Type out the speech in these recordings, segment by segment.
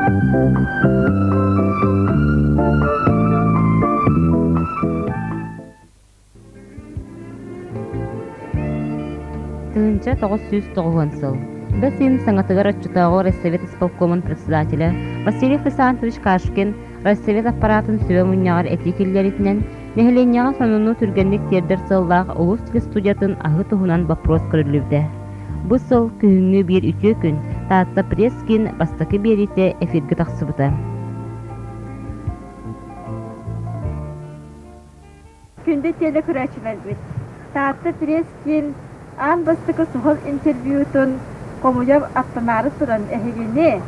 1990 сыл. Бэс ыйын саҥатыгар оччотооҕу Россовет исполкомун председателэ Василий Хрисантович Кашкин Россовет аппараатын сүбэ мунньаҕар этии киллэритинэн, нэһилиэнньэҕэ сонуну түргэнник тиэрдэр сыаллаах улуус телестудиятын аһыы туһунан боппуруос көрүллүбүтэ. Бу сыл күһүҥҥү биир үтүө күн Таатта пресс-киин бастакы биэриитэ эфиргэ тахсыбыта. Күндү телекөрөөччүлэрбит! Таатта пресс-киин аан бастакы суһал интервьютун хомуйар аттанаары туран эһигини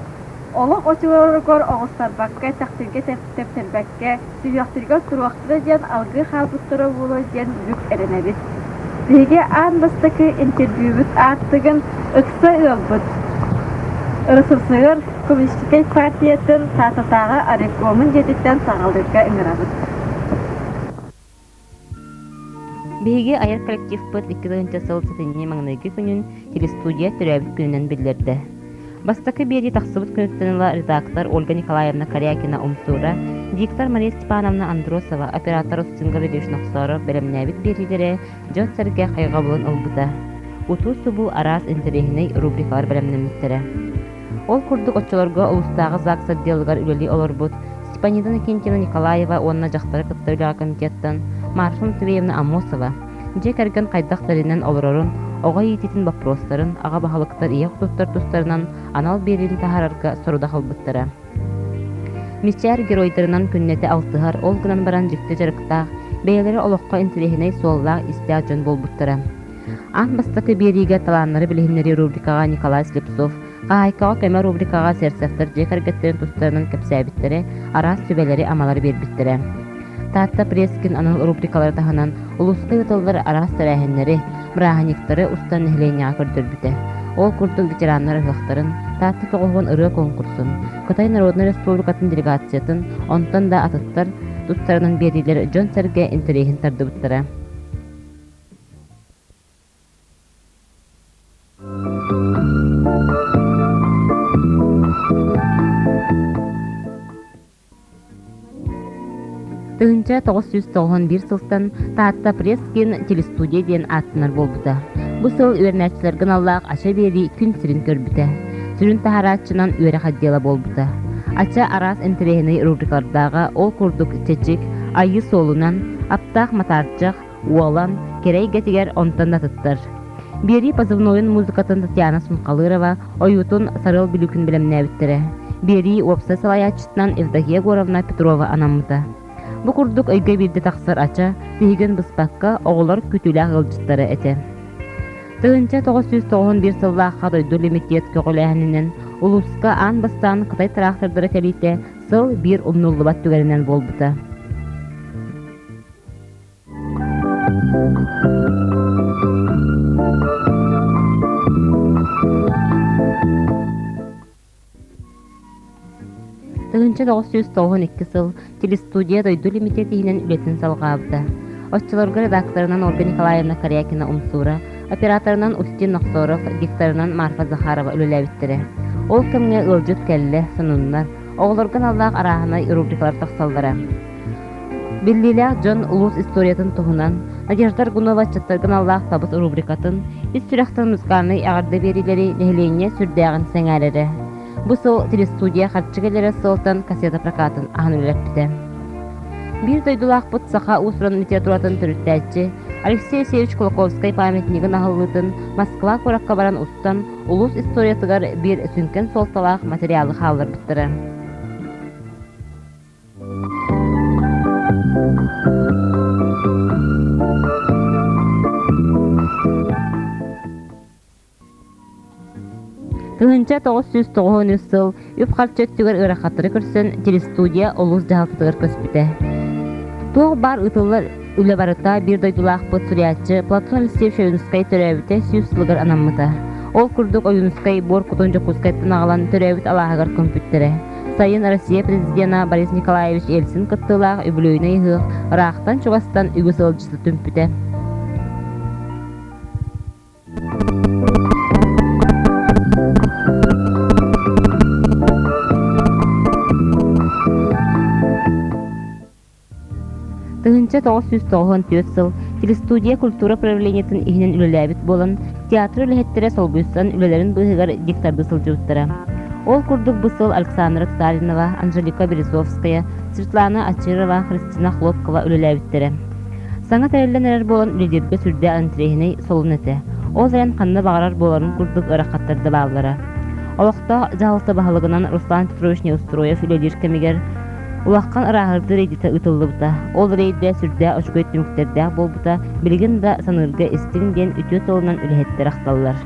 олох очуларыгар оҕустарбакка, тэхтиргэ тэптэрбэккэ, сүһүөхтэригэр туруохтара диэн алгыы хаалбыттара буолуо диэн бүк эрэнэбит. Биһиги аан бастакы интервьюбут ааттыгын ыкса ыалбыт РСФСР Коммунистическай партиятын Тааттатааҕы райкомун дьиэтиттэн саҕалыырга ыҥырабыт. Биһиги айар коллективпыт 2 сыл сэтинньи маҥнайгы күнүн телестудия төрөөбүт күнүнэн биллэрдэ. Бастакы биэрии тахсыбыт күнүттэн ыла редактор Ольга Николаевна Корякина-Умсуура, диктор Мария Степановна Андросова, оператор Устин Гаврильевич Нохсоров бэлэмнээбит биэриилэрэ дьон-сэргэ хайҕабылын ылбыта. Утуу-субуу араас интэриэһинэй рубрикалар бэлэмнэммиттэрэ. Ол курдук оччолорго улуустааҕы ЗАГС отделыгар үлэлии олорбут Степанида Иннокентьевна Николаева уонна дьахтары кытта үлэҕэ комитеттан Марфа Матвеевна Аммосова дьиэ кэргэн хайдах тэринэн олорорун, оҕо иитиитин боппуруостарын, аҕа баһылыктар ийэ хотуттар тустарынан анал биэриини таһаарарга сорудах ылбыттара. Мичээр геройдарынан күннэтэ алтыһар, ол гынан баран дьикти дьарыктаах, бэйэлэрэ олоххо интэриэһинэй суоллаах-иистээх дьон буолбуттара. Аан бастакы биэриигэ талааннары билиһиннэрии рубрикаҕа Николай Слепцов, Хаһаайкаҕа көмө рубрикаҕа Серцевтэр дьиэ кэргэттэрин тустарынан кэпсээбиттэрэ, араас сүбэлэри-амалары биэрбиттэрэ. Таатта Пресскин анал рубрикалары таһынан улууска ыытыллар араас тэрээһиннэри, бырааһынньыктары устан нэһилиэнньэҕэ көрдөрбүтэ. Ол курдук ветераннар ыһыахтарын, Таатта тоҕуһуон ырыа конкурсун, Кытай Народнай Республикатын делегациятын, онтон да атыттар тустарынан биэриилэр дьон-сэргэ интэриэһин тардыбыттара. 1991 сылтан Таатта Пресс-киин телестудия диэн ааттанар буолбута. Бу сыл үөрэнээччилэргэ аналлаах Ача биэрии күн сирин көрбүтэ. Сүрүн таһаарааччынан үөрэх отдела буолбута. Ача араас интэриэһинэй рубрикалардааҕа, ол курдук Чэчик, Айыы суолунан, Аптаах матаарчах, Уолан, кэрэ эйгэтигэр онтон да атыттар. Биэрии позывнойун музыкатын Татьяна Сунхалырова, ойуутун Сарыал Бүлүүкүн бэлэмнээбиттэрэ. Биэрии уопсай салайааччытынан Евдокия Егоровна Петрова анаммыта. Бу курдук өйгө биирдэ тахсар ача, тиһигин быспакка, оҕолор күүтүүлээх ыалдьыттара этэ. 1991 сыллаахха дойду лимитет көҕүлээһининэн улууска аан бастаан Кытай тыраахтырдара кэлиитэ сыл биир умнуллубат түгэнинэн буолбута. 1992 сыл телестудия дойду лимитет иһинэн үлэтин салҕаабыта. Оччолорго редакторынан Ольга Николаевна Корякина-Умсуура, операторынан Устин Нохсоров, дикторынан Марфа Захарова үлэлээбиттэрэ. Ол кэмҥэ ыалдьыт кэллэ, сонуннар, оҕолорго аналлаах арааһынай рубрикалар тахсаллара. Биллиилээх дьон улуус историятын туһунан Надежда Аргунова ыччаттарга аналлаах табыс рубрикатын ис сүрэхтэн музыкальнай эҕэрдэ биэриилэри нэһилиэнньэ сүрдээҕин сэҥээрэрэ. Бу сыл телестудия харчы кэлэрэ сылтан кассета прокатын аһан үлэлэппитэ. Биир дойдулаахпыт саха уус-уран литературатын төрүттээччи Алексей Алексеевич Кулаковскай памятнигын аһыллыытын Москва куоракка баран устан улуус историятыгар биир сүҥкэн суолталаах материалы хаалларбыттара. 1993 сыл үп-харчы өттүгэр ыарахаттары көрсөн телестудия улуус дьаһалтатыгар көспүтэ. Туох баар ыытыллар үлэ барыта биир дойдулаахпыт суруйааччы Платон Алексеевич Ойуунускай төрөөбүтэ сүүс сылыгар анаммыта. Ол курдук Ойуунускай буор кутун Дьокуускайтан аҕалан төрөөбүт алааһыгар көмпүттэрэ. Сайын Россия президена Борис Николаевич Ельцин кыттыылаах үбүлүөйүнэй ыһыах ыраахтан-чугастан үгүс ыалдьыты түмпүтэ. 1994 сыл телестудия культура правлениетын иһинэн үлэлээбит буолан, театр үлэһиттэрэ солбуйсан үлэлэрин быыһыгар диктордыы сылдьыбыттара. Ол курдук бу сыл Александра Татаринова, Анжелика Березовская, Светлана Ачирова, Христина Хлопкова үлэлээбиттэрэ. Саҥа тэриллэн эрэр буолан үлэлииргэ сүрдээх интэриэһинэй солун этэ. Ол эрэн ханна баҕарар буоларын курдук ыарахаттар да бааллара. Олохтоох дьаһалта баһылыгынан Руслан Петрович Неустроев үлэлиир кэмигэр улахан ырааһырдыы рейдэтэ ыытыллыбыта. Ол рейдэ сүрдээх үчүгэй түмүктэрдээх буолбута билигин да саныырга истиҥ диэн үтүө тылынан үлэһиттэр ахталлар.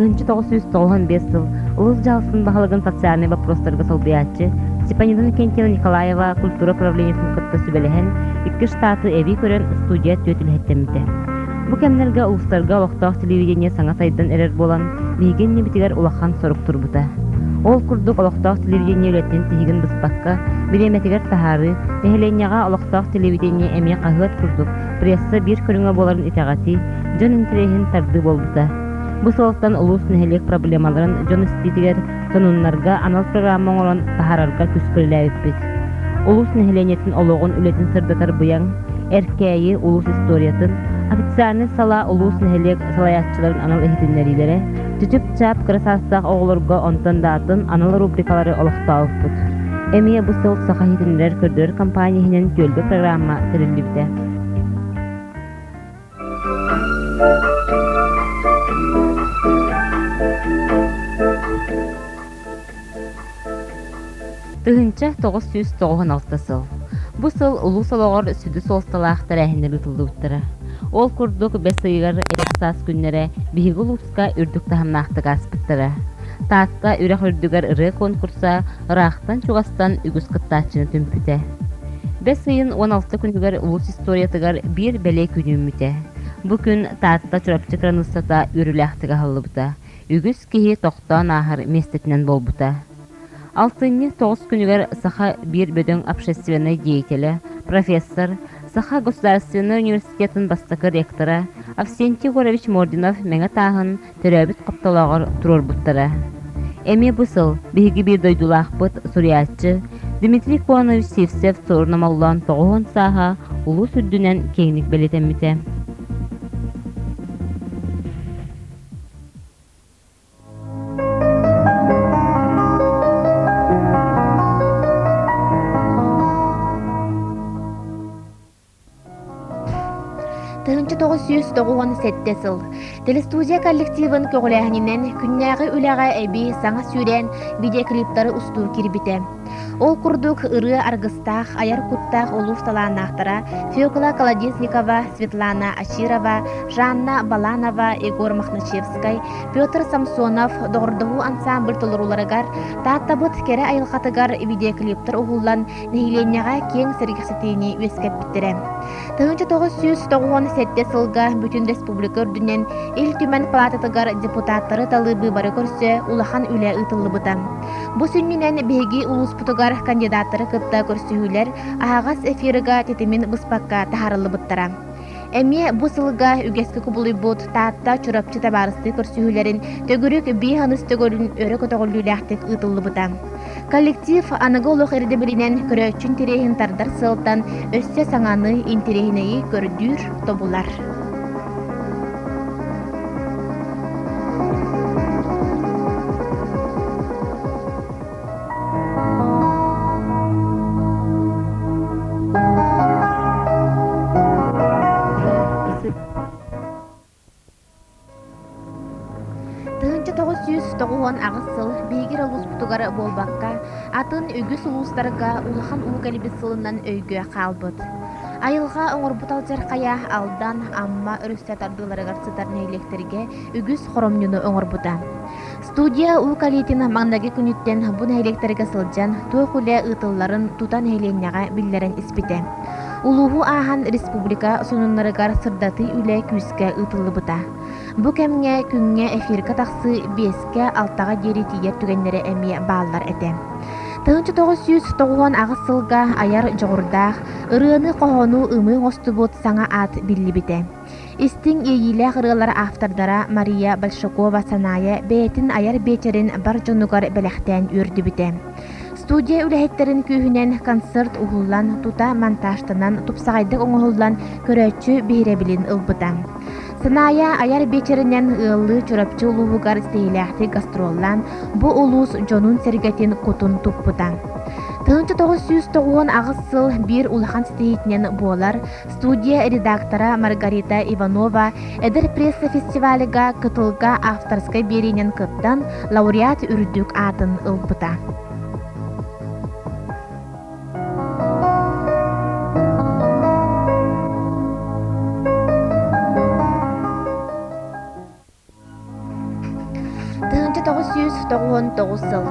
1995 сыл Улус дьаһалтатын баһылыгын социальнай боппуруостарга солбуйааччы Степанида Иннокентьевна Николаева культура управлениетын кытта сүбэлэһэн, икки штаты эбии көрөн студия түөрт үлэһиттэммитэ. Бу кэмнэргэ улуустарга олохтоох телевидение саҥа сайдан эрэр буолан, биһиги иннибитигэр улахан сорук турбута. Ол курдук олохтоох телевидение үлэтин тиһигин быспакка, бириэмэтигэр таһаарыы, нэһилиэнньэҕэ олохтоох телевидение эмиэ хаһыат курдук пресса биир көрүҥэ буоларын итэҕэтии, дьон интэриэһин тардыы буолбута. Бу суолтан улуус нэһилиэк проблемаларын дьон истиитигэр, сонуннарга анал программа оҥорон таһаарарга күүскэ үлэлээбиппит. Улуус нэһилиэнньэтин олоҕун үлэтин сырдатар быйаҥ, Эркээйи улуус историятын, официальнай салаа улуус нэһилиэк салайааччыларын анал иһитиннэриилэрэ, чычып-чаап кыра саастаах оҕолорго онтон да атын анал рубрикалары олохтообуппут. Эмиэ бу сыл Саха иһитиннэрэр көрдөрөр компания иһинэн түөлбэ программа тэриллибитэ. 1996 сыл. Бу сыл улуус олоҕор сүдү суолталаах тэрээһиннэр ыытыллыбыттара. Ол курдук бэс ыйыгар эдэр саас күннэрэ биһиги улууска үрдүк таһымнаахтык ааспыттара. Таатта үрэх үрдүгэр ырыа конкурса ыраахтан-чугастан үгүс кыттааччыны түмпүтэ. Бэс ыйын 16 күнүгэр улуус историятыгар биир бэлиэ күн үүммүтэ. Бу күн Таатта Чурапчы кыраныыссата үөрүүлээхтик аһыллыбыта. Үгүс киһи тохтоон ааһар миэстэтинэн буолбута. Алтынньы тоҕус күнүгэр саха биир бөдөҥ общественнай деятелэ, профессор, Саха государственнай университетын бастакы ректора Авсентий Егорович Мординов мэҥэ тааһын төрөөбүт хоптолооҕор туруорбуттара. Эмиэ бу сыл биһиги биир дойдулаахпыт суруйааччы Дмитрий Конович Сивцев Суорун Омоллоон 90 сааһа улуус үрдүнэн киэҥник бэлиэтэммитэ. 1997 сыл Телестудия коллективын көҕүлээһининэн күннээҕи үлэҕэ эбии саҥа сүүрээн видеоклиптары устуу киирбитэ. Ол курдук ырыа аргыстаах, айар куттаах улуус талааннаахтара Фекла Колодезникова, Светлана Ачирова, Жанна Баланова, Егор Мохначевскай, Петр Самсонов доҕордоһуу ансамбль толорууларыгар Тааттабыт кэрэ айылҕатыгар видеоклиптар уһуллан нэһилиэнньэҕэ киэҥ сэргэхситиини үөскэппиттэрэ. 1997 сылга бүтүн республика үрдүнэн Ил Түмэн палататыгар депутаттары талыы быыбары көрсө улахан үлэ ыытыллыбыта. Бу сүнньүнэн биһиги улууспутугар кандидаттары кытта көрсүһүүлэр аһаҕас эфирга тэтимин быспакка таһаарыллыбыттара. Эмиэ бу сылга үгэскэ кубулуйбут Таатта, Чурапчы табаарыстыы көрсүһүүлэрин төгүрүк биир аныс төгүрүн өрө көтөҕүллүүлээхтик ыытыллыбыта. Коллектив аныгы олох ирдэбилинэн көрөөччү интэриэһин тардар сыалтан өссө саҥаны, интэриэһинэйи көрдүүр, тобулар. 1998 сыл биһиги эрэ улууспутугар буолбакка, атын үгүс улуустарга улахан уу кэлбит сылынан өйгө хаалбыт. Айылҕа оҥорбут алдьархайа Алдан, Амма өрүстэр тардыыларыгар сытар нэһилиэктэргэ үгүс хоромньуну оҥорбута. Студия Уу Калитин маҥнайгы күнүттэн бу нэһилиэктэргэ сылдьан туох үлэ ыытылларын тута нэһилиэнньэҕэ биллэрэн испитэ. Улууһу ааһан республика сонуннарыгар сырдатыы үлэ күүскэ ыытыллыбыта. Бу кэмҥэ күҥҥэ эфиргэ тахсыы биэскэ, алтаҕа диэри тиийэр түгэннэрэ эмиэ бааллар этэ. 1998 сылга айар дьоҕурдаах, ырыаны-хоһоону ымыы оҥостубут саҥа аат биллибитэ. Истиҥ иэйиилээх ырыалар автордара Мария Большакова-Санаайа бэйэтин айар биэчэрин бар дьонугар бэлэхтээн үөрдүбүтэ. Студия үлэһиттэрин күүһүнэн концерт уһуллан, тута монтажтанан, тупсаҕайдык оҥоһуллан көрөөччү биһирэбилин ылбыта. Санаайа айар биэчэринэн ыаллыы Чурапчы улууһугар ситиһиилээхтик гастроллаан, бу улуус дьонун-сэргэтин кутун туппута. 1998 сыл биир улахан ситиһиитинэн буолар студия редактора Маргарита Иванова Эдэр пресса фестивалыга кытылга авторскай биэриинэн кыттан лауреат үрдүк аатын ылбыта. 1999 сыл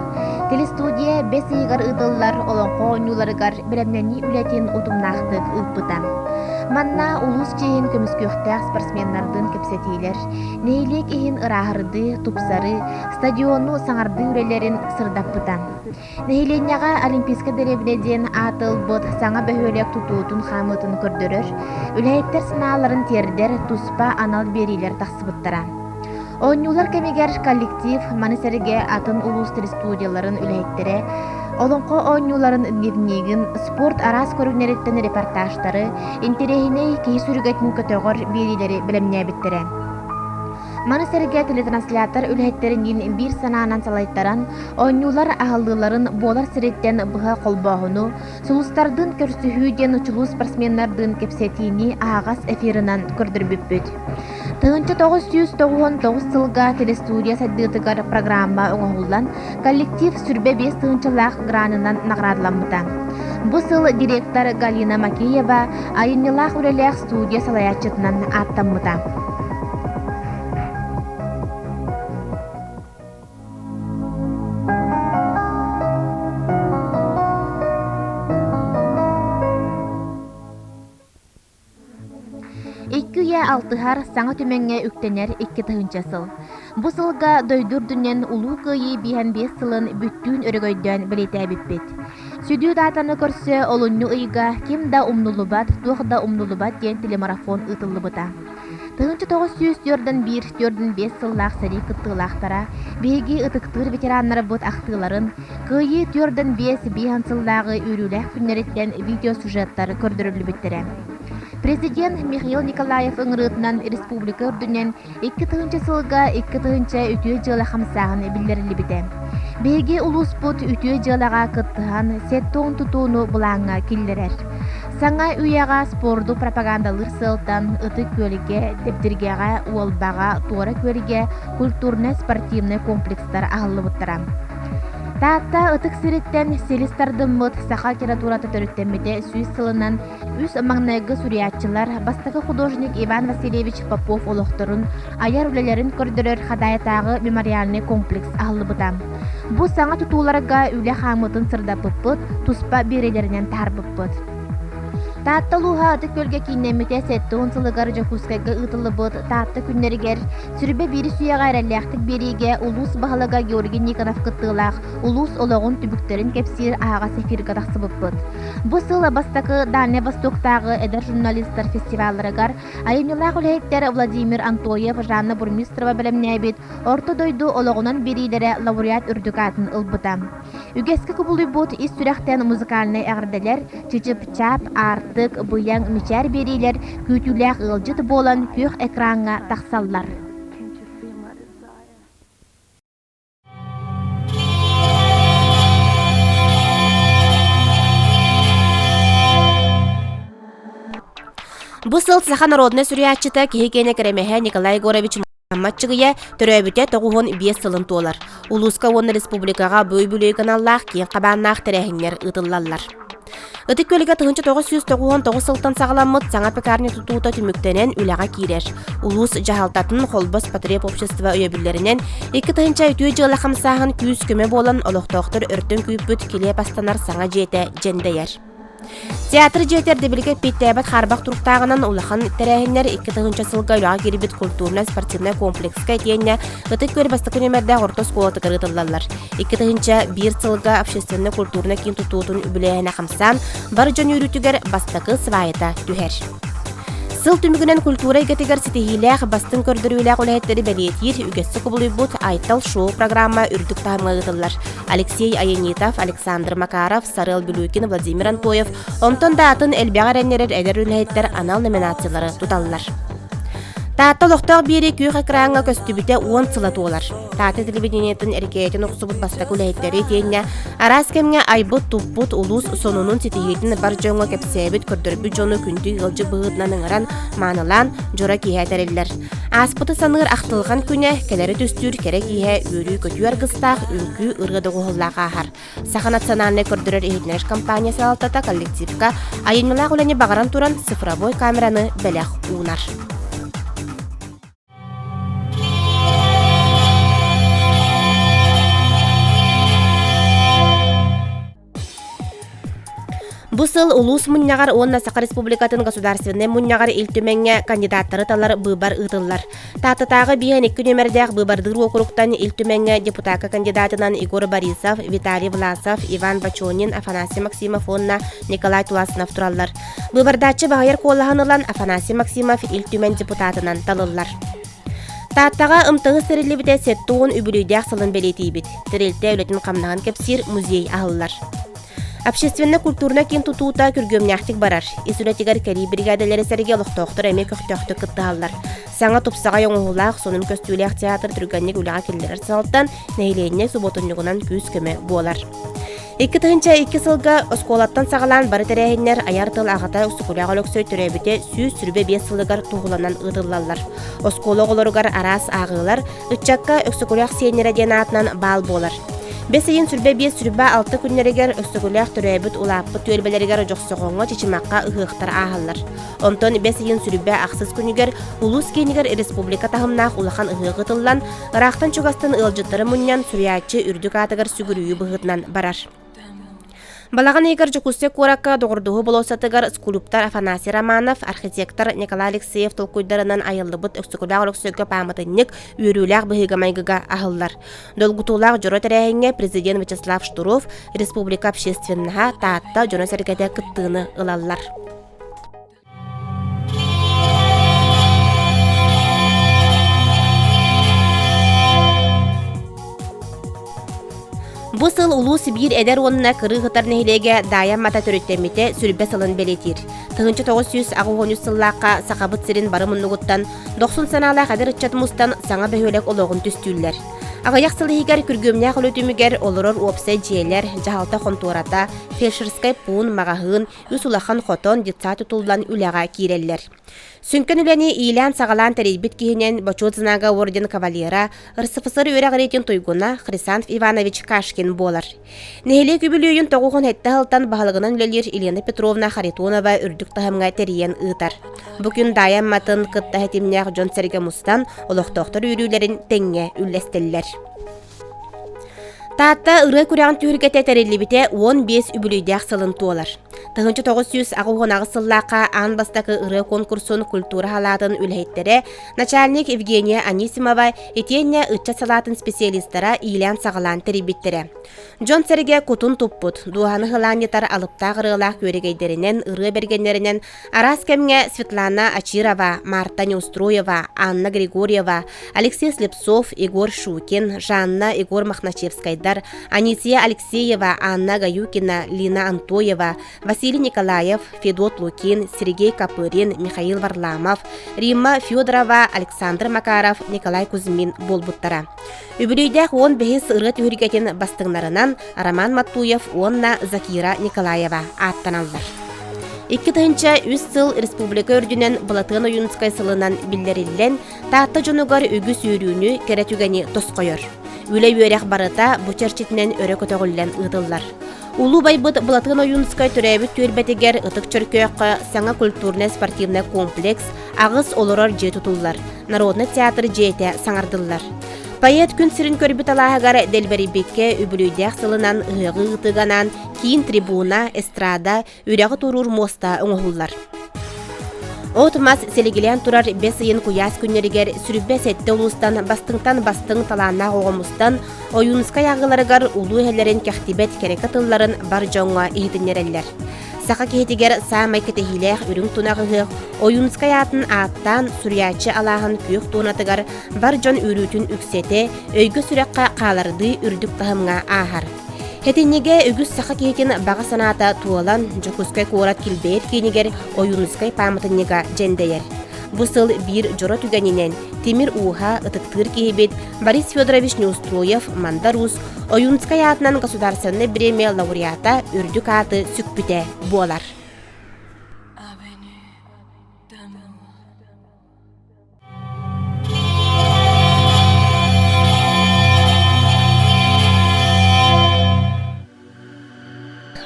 Телестудия бэс ыйыгар ыытыллар олоҥхо оонньууларыгар бэлэмнэнии үлэтин утумнаахтык ыыппыта. Манна улуус чиэһин көмүскүөхтээх спортсменнардыын кэпсэтиилэр, нэһилиэк иһин ырааһырдыы, тупсарыы, стадиону саҥардыы үлэлэрин сырдаппыта. Нэһилиэнньэҕэ Олимпийскай дэриэбинэ диэн ааты ылбыт саҥа бөһүөлэк тутуутун хаамыытын көрдөрөр, үлэһиттэр санааларын тиэрдэр туспа анал биэриилэр тахсыбыттара. Оонньуулар кэмигэр коллектив, маны сэргэ атын улуус телестудияларын үлэһиттэрэ Олоҥхо оонньууларын дневнигин, спорт араас көрүҥнэриттэн репортажтары, интэриэһинэй киһи сүргэтин көтөҕөр биэриилэри бэлэмнээбиттэрэ. Маны сэргэ телетранслятор үлэһиттэриниин биир санаанан салайтаран, оонньуулар аһыллыыларын буолар сириттэн быһа холбооһуну, сулустардыын көрсүһүү диэн чулуу спортсменнардыын кэпсэтиини аһаҕас эфирынан көрдөрбүппүт. 1999 сылга телестудия сайдыытыгар программа оҥоһуллан, коллектив сүрбэ биэс тыһыынчалаах гранынан наҕараадаламмыта. Бу сыл директор Галина Макеева айымньылаах үлэлээх студия салайааччытынан ааттаммыта. Икки үйэ алтыһар, саҥа түмэҥҥэ үктэнэр 2000 сыл. Бу сылга дойду үрдүнэн Улуу Кыайыы биэһэн биэс сылын бүттүүн өрөгөйдөөн бэлиэтээбиппит. Сүдү даатаны көрсө олунньу ыйга Ким да умнуллубат, туох да умнуллубат диэн телемарафон ыытыллыбыта. 1941-45 сыллаах сэрии кыттыылаахтара биһиги ытыктыыр ветераннарбыт ахтыыларын Кыайыы 45 биэһэн сыллааҕы үөрүүлээх күннэриттэн видеосюжеттар көрдөрүллүбүттэрэ. Президент Михаил Николаев ыҥырыытынан республика үрдүнэн 2000 сылга 2000 үтүө дьыала хамсааһын биллэриллибитэ. Биһиги улууспут үтүө дьыалаҕа кыттыһан сэттэ тутууну былааҥҥа киллэрэр. Саҥа үйэҕэ спорду пропагандалыыр сыалтан Ытык Күөлгэ, Дэбдиргэҕэ, Уолбаҕа, Туора Күөлгэ культурнай-спортивнай комплекстар аһыллыбыттара. Таатта ытык сириттэн силис тардыммыт саха литературата төрүттэммитэ 100 сылынан үс маҥнайгы суруйааччылар бастакы художник Иван Васильевич Попов олохторун, айар үлэлэрин көрдөрөр Хадаайатааҕы мемориальнай комплекс аһыллыбыта. Бу саҥа тутууларга үлэ хаамыытын сырдаппыппыт, туспа биэриилэринэн таһаарбыппыт. Таатта улууһа Ытык Күөлгэ кииннэммитэ 70 сылыгар Дьокуускайга ыытыллыбыт Таатта күннэригэр Сүрбэ биирис үйэҕэ эрэллээхтик биэриигэ улуус баһылыга Георгий Никонов кыттыылаах улуус олоҕун түбүктэрин кэпсиир аһаҕас эфиргэ тахсыбыппыт. Бу сыл бастакы Дальнай Востоктааҕы эдэр журналистар фестивалларыгар айымньылаах үлэһиттэр Владимир Антоев, Жанна Бурмистрова бэлэмнээбит Орто дойду олоҕунан биэриилэрэ лауреат үрдүк аатын ылбыта. Үгэскэ кубулуйбут ис сүрэхтэн музыкальнай эҕэрдэлэр, чычып-чаап, аартык, быйаҥ, мичээр биэриилэр күүтүүлээх ыалдьыт буолан күөх экраҥҥа тахсаллар. Бу сыл саха народнай суруйааччыта киһи киэнэ кэрэмэһэ Николай Егорович Маччыгыйа төрөөбүтэ 95 сылын туолар. Улууска уонна республикаҕа бу үбүлүөй каналлаах киэҥ хабааннаах тэрээһиннэр ыытыллаллар. Ытык Күөлгэ 1999 сылтан саҕаламмыт саҥа пекарня тутуута түмүктэнэн үлэҕэ киирэр. Улуус дьаһалтатын Холбос потребобщество өйөбүллэринэн 2000 үтүө дьыала хамсааһын күүс-көмө буолан олохтоохтор өртөн күүппүт килиэп астанар саҥа дьиэтэ дьэндэйэр. Театр дьиэтэ эрдэбилгэ эппиэттээбэт хаарбах туруктааҕынан улахан тэрээһиннэр 2000 сылга үлэҕэ киирбит культурнай-спортивнай комплекска итиэннэ Ытык Күөл бастакы нүөмэрдээх орто оскуолатыгар ыытыллаллар. 2001 сылга общественнай-культурнай киин тутуутун үбүлээһинэ хамсаан, бар дьон үөрүүтүгэр бастакы сваята түһэр. Сыл түмүгүнэн культура эйгэтигэр ситиһиилээх, бастыҥ көрдөрүүлээх үлэһиттэри бэлиэтиир үгэскэ кубулуйбут Айтал шоу программа үрдүк таһымҥа ыытыллар. Алексей Аянитов, Александр Макаров, Сарыал Бүлүүкин, Владимир Антоев, онтон да атын элбэҕи эрэннэрэр эдэр үлэһиттэр анал номинациялары туталлар. Таатта олохтоох биэрии күөх экраҥҥа көстүбүтэ 10 сыла туолар. Таатта телевидениетын эркээйитин охсубут бастакы үлэһиттэри итиэннэ араас кэмҥэ айбыт-туппут улуус сонунун ситиһиитин бар дьоҥҥо кэпсээбит, көрдөрбүт дьону күндү ыалдьыт быһыытынан ыҥыран, маанылаан, дьоро киэһэ тэриллэр. Ааспыты саныыр ахтылҕан күнэ, кэлэри түстүүр кэрэ киэһэ үөрүү-көтүү аргыстаах үҥкүү ырыа доҕуһуоллаах ааһар. Саха национальнай көрдөрөр-иһитиннэрэр компания салалтата коллективка айымньылаах үлэни баҕаран туран цифровой камераны бэлэх уунар. Бу сыл улуус мунньаҕар уонна Саха Республикатын Государственнай мунньаҕар Ил Түмэҥҥэ кандидаттары талар быыбар ыытыллар. Тааттатааҕы 52 нүөмэрдээх быыбардыыр уокуруктан Ил Түмэҥҥэ депутакка кандидатынан Егор Борисов, Виталий Власов, Иван Бочонин, Афанасий Максимов уонна Николай Туласынов тураллар. Быыбардааччы баһыйар куолаһын ылан Афанасий Максимов Ил Түмэн депутатынан талыллар. Тааттаҕа ымтыгы сэриллибитэ 70 үбүлүйдээх сылын бэлиэтиибит. Тэрилтэ үлэтин-хамнаһын кэпсиир музей аһыллар. Общественно-культурнай киин тутуута күргүөмнээхтик барар. Ис үлэтигэр кэлии биригээдэлэри сэргэ олохтоохтор эмиэ көхтөөхтүк кыттыһаллар. Саҥа тупсаҕай оҥоһуулаах, сонун көстүүлээх театр түргэнник үлэҕэ киллэрэр сыалтан нэһилиэнньэ субуотунньугунан күүс-көмө буолар. 2002 сылга оскуолаттан саҕалаан бары тэрээһиннэр айар тыл аҕата Өксөкүлээх Өлөксөй төрөөбүтэ 125 сылыгар туһуланан ыытыллаллар. Оскуола оҕолоругар араас ааҕыылар, Ыччакка Өксөкүлээх сиэннэрэ диэн аатынан баал буолар. Бэс ыйын 25-26 күннэригэр Өксөкүлээх төрөөбүт улааппыт түөлбэлэригэр Дьохсоҕоҥҥо, Чычымахха ыһыахтар ааһаллар. Онтон бэс ыйын 26 күнүгэр улуус киинигэр республика таһымнаах улахан ыһыах ыытыллан, ыраахтан-чугастан ыалдьыттары мунньан суруйааччы үрдүк аатыгар сүгүрүйүү быһыытынан барар. Балаҕан ыйыгар Дьокуускай куоракка Доҕордоһуу болуоссатыгар скульптор Афанасий Романов, архитектор Николай Алексеев толкуйдарынан айыллыбыт Өксөкүлээх Өлөксөйгө пааматынньык үөрүүлээх быһыыга-майгыга аһыллар. Долгутуулаах дьоро тэрээһиҥҥэ президент Вячеслав Штыров, республика общественноһа, Таатта дьоно-сэргэтэ кыттыыны ылаллар. Бу сыл улуус биир эдэр уонна кырыы сытар нэһилиэгэ Даайа Мата төрүттэммитэ сүрбэ сылын бэлиэтиир. 1983 сыллаахха Сахабыт сирин бары муннугуттан дохсун санаалаах эдэр ыччат мустан саҥа бөһүөлэк олоҕун түстүүллэр. Аҕыйах сыл иһигэр күргүөмнээх үлэ түмүгэр олорор уопсай дьиэлэр, дьаһалта хонтуората, фельдшерскай пуун, маҕаһыын, үс улахан хотон, детсад тутуллан үлэҕэ киирэллэр. Сүҥкэн үлэни иилээн-саҕалаан тэрийбит киһинэн Бочуот знага орден кавалера, РСФСР үөрэҕириитин туйгуна Хрисанф Иванович Кашкин буолар. Нэһилиэк үбүлүөйүн 97 сылтан баһылыгынан үлэлиир Елена Петровна Харитонова үрдүк таһымҥа тэрийэн ыытар. Бу күн Даайа Амматын кытта ситимнээх дьон-сэргэ мустан, олохтоохтор үөрүүлэрин тэҥҥэ үллэстэллэр. Таатта ырыа күрэҕин түһүлгэтэ тэриллибитэ 15 үбүлүйдээх сылын туолар. 1988 сыллаахха аан бастакы ырыа конкурсун культура салаатын үлэһиттэрэ начальник Евгения Анисимова итиэннэ ыччат салаатын специалистара иилээн-саҕалаан тэрийбиттэрэ. Дьон-сэргэ кутун туппут, дууһаны сылаанньытар алыптаах ырыалаах күөрэгэйдэринэн, ырыа бэргэннэринэн Араас кэмҥэ Светлана Очирова, Марта Неустроева, Анна Григорьева, Алексей Слепцов, Егор Шукин, Жанна Егор Мохначевскайдар, Анисия Алексеева, Анна Гаюкина, Лина Антоева, Василий Николаев, Федот Лукин, Сергей Копырин, Михаил Варламов, Римма Федорова, Александр Макаров, Николай Кузьмин буолбуттара. Үбүлүйдээх 15 ырыа түһүлгэтин бастыҥнарынан Роман Маттуев уонна Закира Николаева ааттаналлар. 2003 сыл республика үрдүнэн Былатыан Ойуунускай сылынан биллэриллэн, Таатта дьонугар үгүс үөрүүнү, кэрэ түгэни тосхойор. Үлэ-үөрэх барыта бу чэрчитинэн өрө көтөҕүллэн ыытыллар. Улуу байбыт Былатыан Ойуунускай төрөөбүт түөлбэтигэр Ытык Чөркөөххө саҥа культурнай-спортивнай комплекс, аҕыс олорор дьиэ тутуллар, народнай театр дьиэтэ саҥардыллар. Поэт күн сирин көрбүт алааһыгар Дэлбэрийбиккэ үбүлүйдээх сылынан ыһыаҕы ыытыыга анаан киин трибуна, эстрада, үрэҕи туоруур муоста оҥоһуллар. От-мас силигилээн турар бэс ыйын куйаас күннэригэр сүрүбэ сэттэ улуустан бастыҥтан бастыҥ талааннаах оҕо мустан Ойуунускай ааҕыыларыгар улуу эһэлэрин кэхтибэт кэрэкэ тылларын бар дьоҥҥо иһитиннэрэллэр. Саха киһитигэр саамай кэтэһиилээх үрүҥ тунах ыһыах Ойуунскай аатын ааттаан суруйааччы алааһын күөх туонатыгар бар дьон үөрүүтүн үксэтэ, өйгө-сүрэххэ хаалардыы үрдүк таһымҥа ааһар. Сэтинньигэ үгүс саха киһитин баҕа санаата туолан, Дьокуускай куорат килбэйэр киинигэр Ойуунускай пааматынньыга дьэндэйэр. Бу сыл биир дьоро түгэнинэн тимир ууһа, ытыктыыр киһибит Борис Федорович Неустроев Мандар Уус Ойуунскай аатынан государственнай бириэмийэ лауреата үрдүк ааты сүкпүтэ буолар.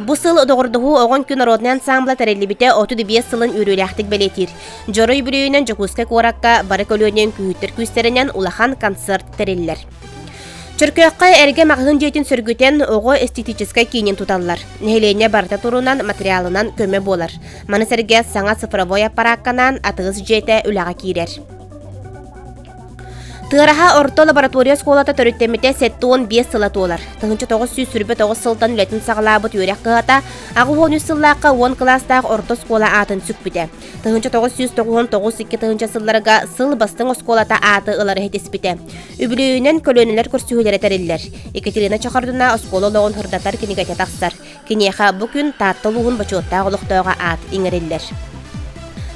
Бу сыл Доҕордоһуу оҕон күн народнай ансаамбыла тэриллибитэ 35 сылын үөрүүлээхтик бэлиэтиир. Дьоро үбүлүөйүнэн Дьокуускай куоракка бары көлүөнэ үҥкүүһүттэр күүстэринэн улахан концерт тэриллэр. Чөркөөххө эргэ маҕаһыын дьиэтин сөргүтэн оҕо эстетическай киинин туталлар. Нэһилиэнньэ барыта турунан материалынан көмө буолар. Маны сэргэ саҥа цифровой аппараакканаан атыыс дьиэтэ үлэҕэ киирэр. Тыараһа орто лаборатория оскуолата төрүттэммитэ 75 сыла туолар. 1929 сылтан үлэтин саҕалаабыт үөрэх кыһата 83 сыллаахха 10 кылаастаах орто оскуола аатын сүкпүтэ. 1999-2000 сылларга сыл бастыҥ оскуолата ааты ылары ситиспитэ. Үбүлүөйүнэн көлүөнэлэр көрсүһүүлэрэ тэриллэр. Екатерина Чохордуна оскуола олоҕун сырдатар кинигэтэ тахсар. Киниэхэ бу күн Таатта улууһун бочуоттаах олохтооҕо аат иҥэриллэр.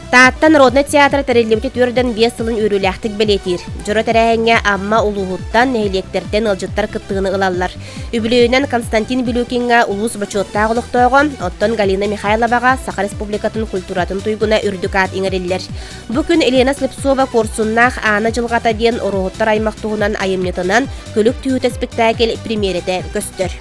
Таатта народнай театра тэриллибитэ 45 сылын үөрүүлээхтик бэлиэтиир. Дьоро тэрээһиҥҥэ Амма улууһуттан, нэһилиэктэртэн ыалдьыттар кыттыыны ылаллар. Үбүлүөйүнэн Константин Билюкиҥҥа улуус бочуоттаах олохтооҕо, оттон Галина Михайловаҕа Саха Республикатын культуратын туйгуна үрдүк аат иҥэриллэр. Бу күн Елена Слепцова Куорсуннаах Аана дьылҕата диэн Ороһуттар аймах туһунан айымньытынан Күлүк түһүүтэ спектакль премьерэтэ көстөр.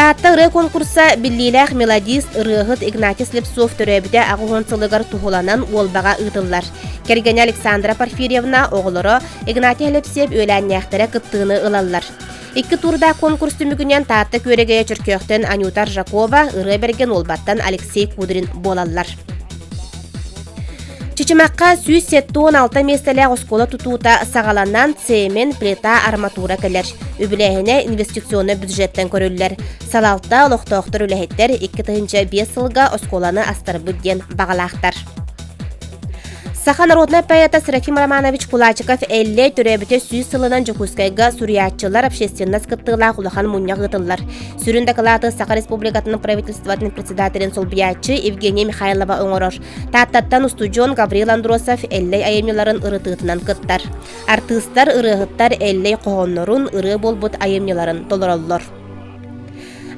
Таатта ырыа конкурса биллиилээх мелодист, ырыаһыт Игнатий Слепцов төрөөбүтэ 80 сылыгар туһуланан Уолбаҕа ыытыллар. Кэргэнэ Александра Порфирьевна оҕолоро Игнатий Алексеев үөлээннээхтэрэ кыттыыны ылаллар. Икки туурдаах конкурс түмүгүнэн Таатта күөрэгэйэ Чөркөөхтөн Анюта Ржакова, ырыа бэргэн Уолбаттан Алексей Кудрин буолаллар. Чычымахха 176 миэстэлээх оскуола тутуута саҕаланан, цемент, плита, арматура кэлэр. Үбүлээһинэ инвестиционнай бюджеттэн көрүллэр. Салалта, олохтоохтор үлэһиттэр 2005 сылга оскуоланы астарбыт диэн баҕалаахтар. Саха народнай поэта Серафим Романович Кулачиков Эллэй төрөөбүтэ 100 сылынан Дьокуускайга суруйааччылар общественность кыттыылаах улахан мунньах ыытыллар. Сүрүн дакылааты Саха Республикатын правительствотын председателин солбуйааччы Евгения Михайлова оҥорор. Тааттаттан устудьуон Гаврил Андросов Эллэй айымньыларын ырытыытынан кыттар. Артыыстар, ырыаһыттар Эллэй хоһооннорун, ырыа буолбут айымньыларын толороллор.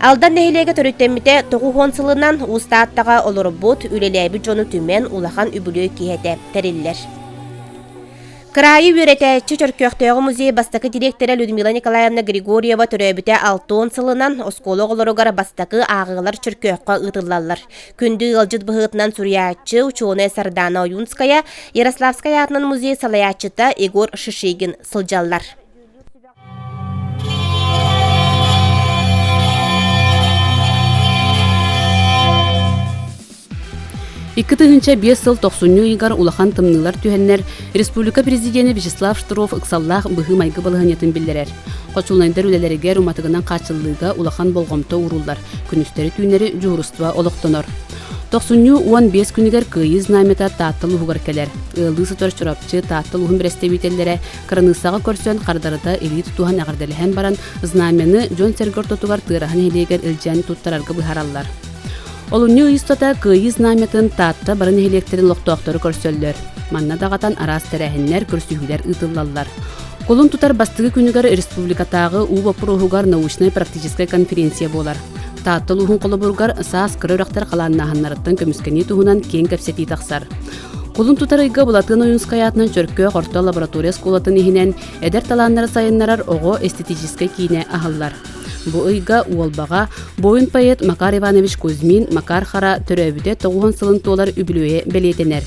Алдан нэһилиэгэ төрүттэммитэ 90 сылынан Уус Тааттаҕа олорбут, үлэлээбит дьону түмэн улахан үбүлүөй киэһэтэ тэриллэр. Кыраайы үөрэтээччи Чөркөөхтөөҕү музей бастакы дириэктэрэ Людмила Николаевна Григорьева төрөөбүтэ 60 сылынан оскуола оҕолоругар бастакы ааҕыылар Чөркөөххө ыытыллаллар. Күндү ыалдьыт быһыытынан суруйааччы, учуонай Сардана Ойунская, Ярославскай аатынан музей салайааччыта Егор Шишигин сылдьаллар. 2005 сыл тохсунньу ыйыгар улахан тымныылар түһэннэр, республика президенэ Вячеслав Штыров ыксаллаах быһыы-майгы балаһыанньатын биллэрэр. Хочулунайдар үлэлэригэр уматыгынан хааччыллыыга улахан болҕомто ууруллар, күнүстэри-түүннэри дьуһуурустуба олохтонор. Тохсунньу 15 күнүгэр Кыайыы знамята Таатта улууһугар кэлэр. Ыаллыы сытар Чурапчы, Таатта улууһун бэрэстэбиитэллэрэ кыраныыссаҕа көрсөн хардарыта илии тутуһан эҕэрдэлэһэн баран, знамяны дьон-сэргэ ортотугар Тыараһа нэһилиэгэр илдьэн туттарарга быһаараллар. Олунньу ый устата Кыайыы знамятын Таатта бары нэһилиэктэрин олохтоохторо көрсөллөр. Манна даҕатан араас тэрээһиннэр, көрсүһүүлэр ыытыллаллар. Кулун тутар бастакы күнүгэр республикатааҕы уу боппуруоһугар научнай-практическай конференция буолар. Таатта улууһун холобуругар саас кыра үрэхтэр халааннааһыннарыттан көмүскэнии туһунан киэҥ кэпсэтии тахсар. Кулун тутар ыйга Былатыан Ойуунскай аатынан Чөркөөх орто лаборатория оскуолатын иһинэн эдэр талааннары сайыннарар оҕо эстетическэй киинэ аһыллар. Бу ыйга Уолбаҕа буойун поэт Макар Иванович Кузьмин Макар Хара төрөөбүтэ 90 сылын туолар үбүлүөйэ бэлиэтэнэр.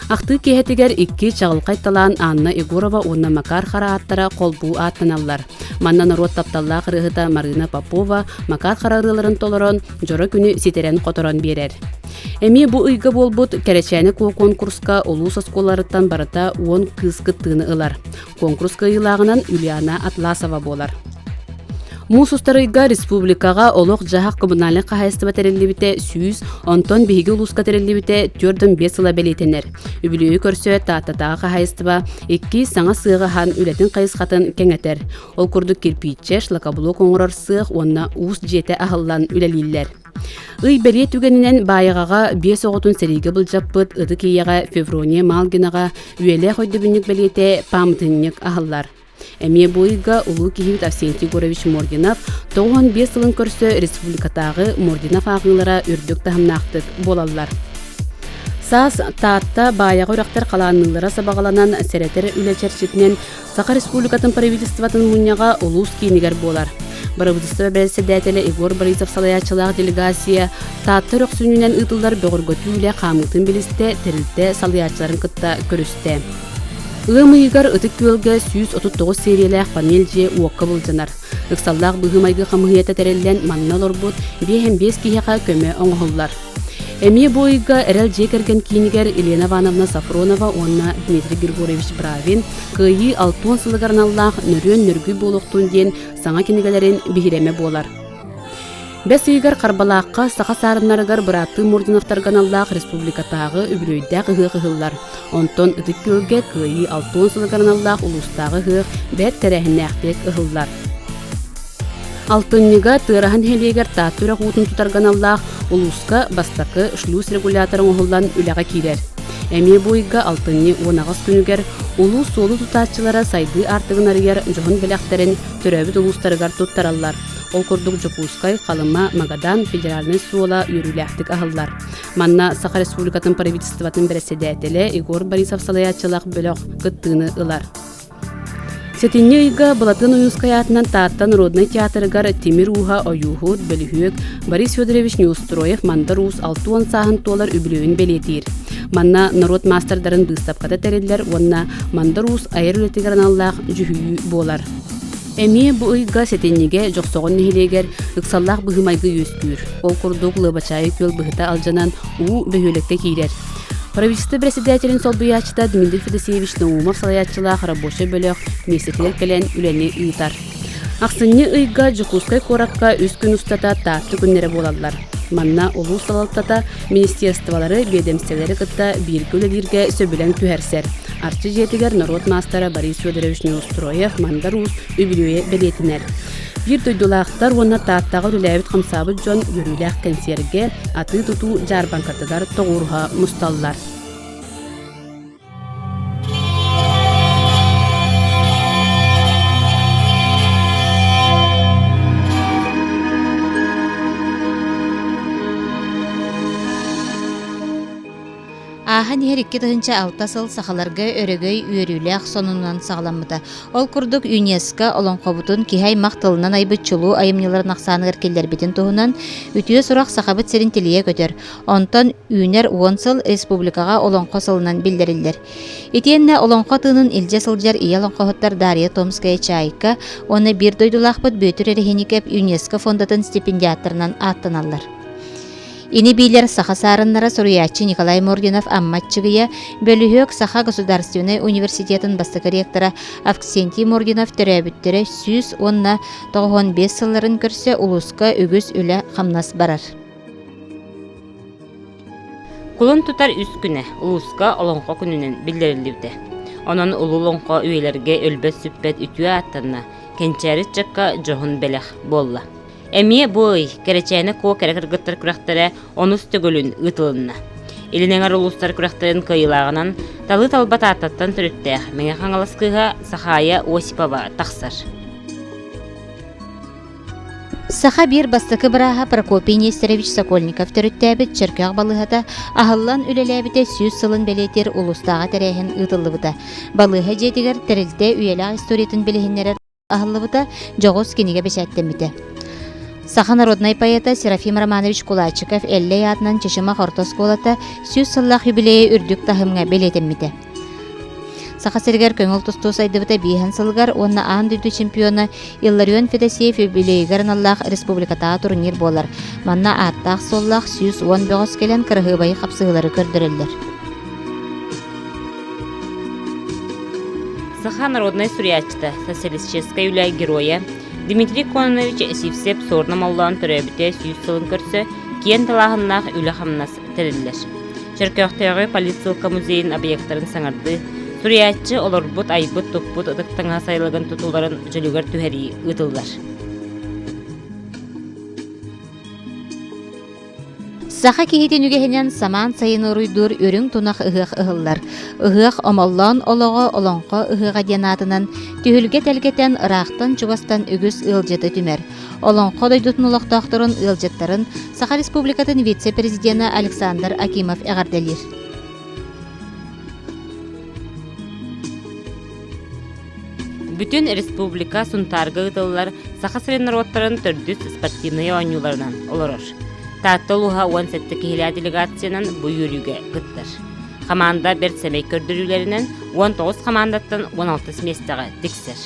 Ахтыы киэһэтигэр икки чаҕылхай талаан Анна Егорова уонна Макар Хара ааттара холбуу ааттаналлар. Манна норуот тапталлаах ырыаһыта Марина Попова Макар Хара ырыаларын толорон, дьоро күнү ситэрэн-хоторон биэрэр. Эмиэ бу ыйга буолбут Кэрэчээнэ Куо куонкуруска улуус оскуолаларыттан барыта 10 кыыс кыттыыны ылар. Куонкурус кыайыылааҕынан Юлиана Атласова буолар. Муус устар ыйга республикаҕа олох-дьаһах коммунальнай хаһаайыстыба тэриллибитэ 100, онтон биһиги улууска тэриллибитэ 45 сыла бэлиэтэнэр. Үбүлүөйү көрсө Тааттатааҕы хаһаайыстыба икки саҥа сыаҕы аһан үлэтин хайысхатын кэҥэтэр. Ол курдук кирпииччэ, шлакоблок оҥорор сыах уонна уус дьиэтэ аһыллан үлэлииллэр. Ый бэлиэ түгэнинэн Баайаҕаҕа биэс оҕотун сэриигэ былдьаппыт ытык ийэҕэ Феврония Малгинаҕа үйэлээх өйдөбүнньүк бэлиэтэ пааматынньык аһыллар. Эмиэ бу ыйга улуу киһибит Арсентий Егорович Мординов 95 сылын көрсө республикатааҕы Мординов ааҕыылара үрдүк таһымнаахтык буолаллар. Саас Таатта Баайаҕа үрэхтэр халаанныылара сабаҕаланан сэрэтэр үлэ чэрчитинэн Саха Республикатын правительствотын мунньаҕа улуус киинигэр буолар. Бырабыыталыстыба бэрэссэдээтэлэ Егор Борисов салайааччылаах делегация Таатта өрөхсүнүнэн ыытыллар бөҕөргөтүү үлэ хаамыытын билистэ, тэрилтэ салайааччыларын кытта көрүстэ. Ыам ыйыгар Ытык Күөлгэ 139 сиэриэлээх панель дьиэ уокка былдьанар. Ыксаллаах быһыы-майгы хамыыһыйата тэриллэн манна олорбут 55 киһиэхэ көмө оҥоһуллар. Эмиэ бу ыйга Эрэл дьиэ кэргэн киинигэр Елена Ивановна Сафронова уонна Дмитрий Григорьевич Бравин Кыайыы 60 сылыгар аналлаах Нөрүөн нөргүй буолуохтун диэн саҥа кинигэлэрин биһирэмэ буолар. Бэс ыйыгар Харбалаахха саха саарыннарыгар бырааттыы Мордуновтарга аналлаах республикатааҕы үбүлүөйдээх ыһыах ыһыллар. Онтон Ытык Күөлгэ Кыайыы 60 сылыгар аналлаах улуустааҕы ыһыах бэрт тэрээһиннээхтик ыһыллар. Алтынньыга Тыараһа нэһилиэгэр Таатта үрэх уутун тутарга аналлаах улууска бастакы шлюз-регулятор оҥоһуллан үлэҕэ киирэр. Эмиэ бу ыйга алтынньы 18 күнүгэр улуус суолу тутааччылара сайдыы аартыгын арыйар дьоһун бэлэхтэрин төрөөбүт улуустарыгар туттараллар. Ол курдук Дьокуускай, Халыма, Магадан федеральнай суола үөрүүлээхтик аһыллар. Манна Саха Республикатын правительствотын бэрэссэдээтэлэ Егор Борисов салайааччылаах бөлөх кыттыыны ылар. Сэтинньи ыйга Былатыан Ойуунскай аатынан Таатта народнай театрыгар тимир ууһа ойууһут, бөлүһүөк Борис Федорович Неустроев Мандар Уус 60 сааһын туолар үбүлүөйүн бэлиэтиир. Манна норуот маастардарын быыстапката тэриллэр уонна Мандар Уус айар үлэтигэр аналлаах дьүһүйүү буолар. Эмиэ бу ыйга сэтинньигэ Дьохсоҕон нэһилиэгэр ыксаллаах быһыы-майгы үөскүүр. Ол курдук Лыабачаайы күөл быһыта алдьанан уу бөһүөлэккэ киирэр. Правительство председателин солбуйааччыта Дмитрий Федосеевич Наумов салайааччылаах рабочай бөлөх миэстэтигэр кэлэн үлэни ыытар. Ахсынньы ыйга Дьокуускай куоракка үс күн устата Таатта күннэрэ буолаллар. Манна улуус салалтата министерстволары, биэдэмсэлэри кытта бииргэ үлэлииргэ сөбүлэҥ түһэрсэр. Арчы дьиэтигэр норуот маастара Борис Федорович Неустроев Мандар Уус үбүлүөйэ бэлиэтэнэр. Биир дойдулаахтар уонна Тааттаҕа үлэлээбит-хамсаабыт дьон үөрүүлээх кэнсиэргэ атыы-тутуу дьаарбаҥкатыгар тоҕуоруһа мусталлар. Ааһан иһэр 2006 сыл сахаларга өрөгөй үөрүүлээх сонунунан саҕаламмыта. Ол курдук ЮНЕСКО олоҥхобутун киһи аймах тылынан айбыт чулуу айымньыларын ахсааныгар киллэрбитин туһунан үтүө сурах Сахабыт сирин тилийэ көтөр. Онтон үүнэр уон сыл республикаҕа Олоҥхо сылынан биллэриллэр. Итиэннэ олоҥхо тыынын илдьэ сылдьар ийэ олоҥхоһуттар Дарья Томская-Чайка уонна биир дойдулаахпыт Бүөтүр Эрэһиникэп ЮНЕСКО фондатын стипендиаттарынан ааттаналлар. Ини-биилэр саха саарыннара суруйааччы Николай Мординов Амма Аччыгыйа, бөлүһүөк Саха государственнай университетын бастакы ректора Авксентий Мординов төрөөбүттэрэ 100 уонна 95 сылларын көрсө улууска үгүс үлэ-хамнас барар. Кулун тутар үс күнэ улууска Олоҥхо күнүнэн биллэриллибитэ. Онон улуу олоҥхо үйэлэргэ өлбөт-сүппэт үтүө ааттанна, кэнчээри ыччакка дьоһун бэлэх буолла. Эмиэ бу ый Кэрэчээнэ Куо кэрэ кыргыттар күрэхтэрэ онус төгүлүн ыытылынна. Илин эҥэр улуустар күрэхтэрин кыайыылааҕынан Талыы талба Тааттаттан төрүттээх Мэҥэ Хаҥалас кыыһа Сахаайа Осипова тахсар. Саха биир бастакы бырааһа Прокопий Нестерович Сокольников төрүттээбит Чөркөөх балыыһата аһыллан үлэлээбитэ 100 сылын бэлиэтиир улуустааҕы тэрээһин ыытыллыбыта. Балыыһа дьиэтигэр тэрилтэ үйэлээх историятын билиһиннэрэр аһыллыбыта, дьоҕус кинигэ бэчээттэммитэ. Саха народнай поэта Серафим Романович Кулачиков Эллэй аатынан Чычымах орто оскуолата 100 сыллаах юбилейа үрдүк таһымҥа бэлиэтэммитэ. Саха сиригэр көҥүл тустуу сайдыбыта биэһэн сылыгар уонна аан дойду чемпиона Илларион Федосеев юбилейыгар аналлаах республикатааҕы турнир буолар. Манна ааттаах-суоллаах 110 бөҕөс кэлэн кыраһыабайы хапсыһыылары көрдөрөллөр. Саха народнай суруйааччыта, социалистическай үлэ геройа. Дмитрий Кононович Сивцев суорна моллоон төрөөбүтэ 100 сылын көрсө киэн талааһыннаах үлэ-хамнас тэриллэр. Чөркөөхтөөҕү политсыылка музейын объектарын саҥардыы, суруйааччы олорбут, айбыт, туппут ытык таҥаһа сайылыгын тутууларын дьөлүгэр түһэрии ыытыллар. Саха киһитин үгэһинэн самаан сайын уруйдуур үрүҥ тунах ыһыах ыһыллар. Ыһыах Омоллоон олоҕо Олоҥхо ыһыаҕа диэн аатынан түһүлгэ тэлгэтэн ыраахтан-чугастан үгүс ыалдьыты түмэр. Олоҥхо дойдутун олохтоохторун ыалдьыттарын Саха Республикатын вице-президенэ Александр Акимов эҕэрдэлиир. Бүтүн республика Сунтаарга ыытыллар Саха сирин норуоттарын төрдүс спортивнай оонньууларынан олорор. Таатта улууһа 17 киһилээх делегациянан бу үөрүүгэ кыттар. Хамаанда бэрт сэмэй көрдөрүүлэринэн 19 хамаандаттан 16 миэстэҕэ тиксэр.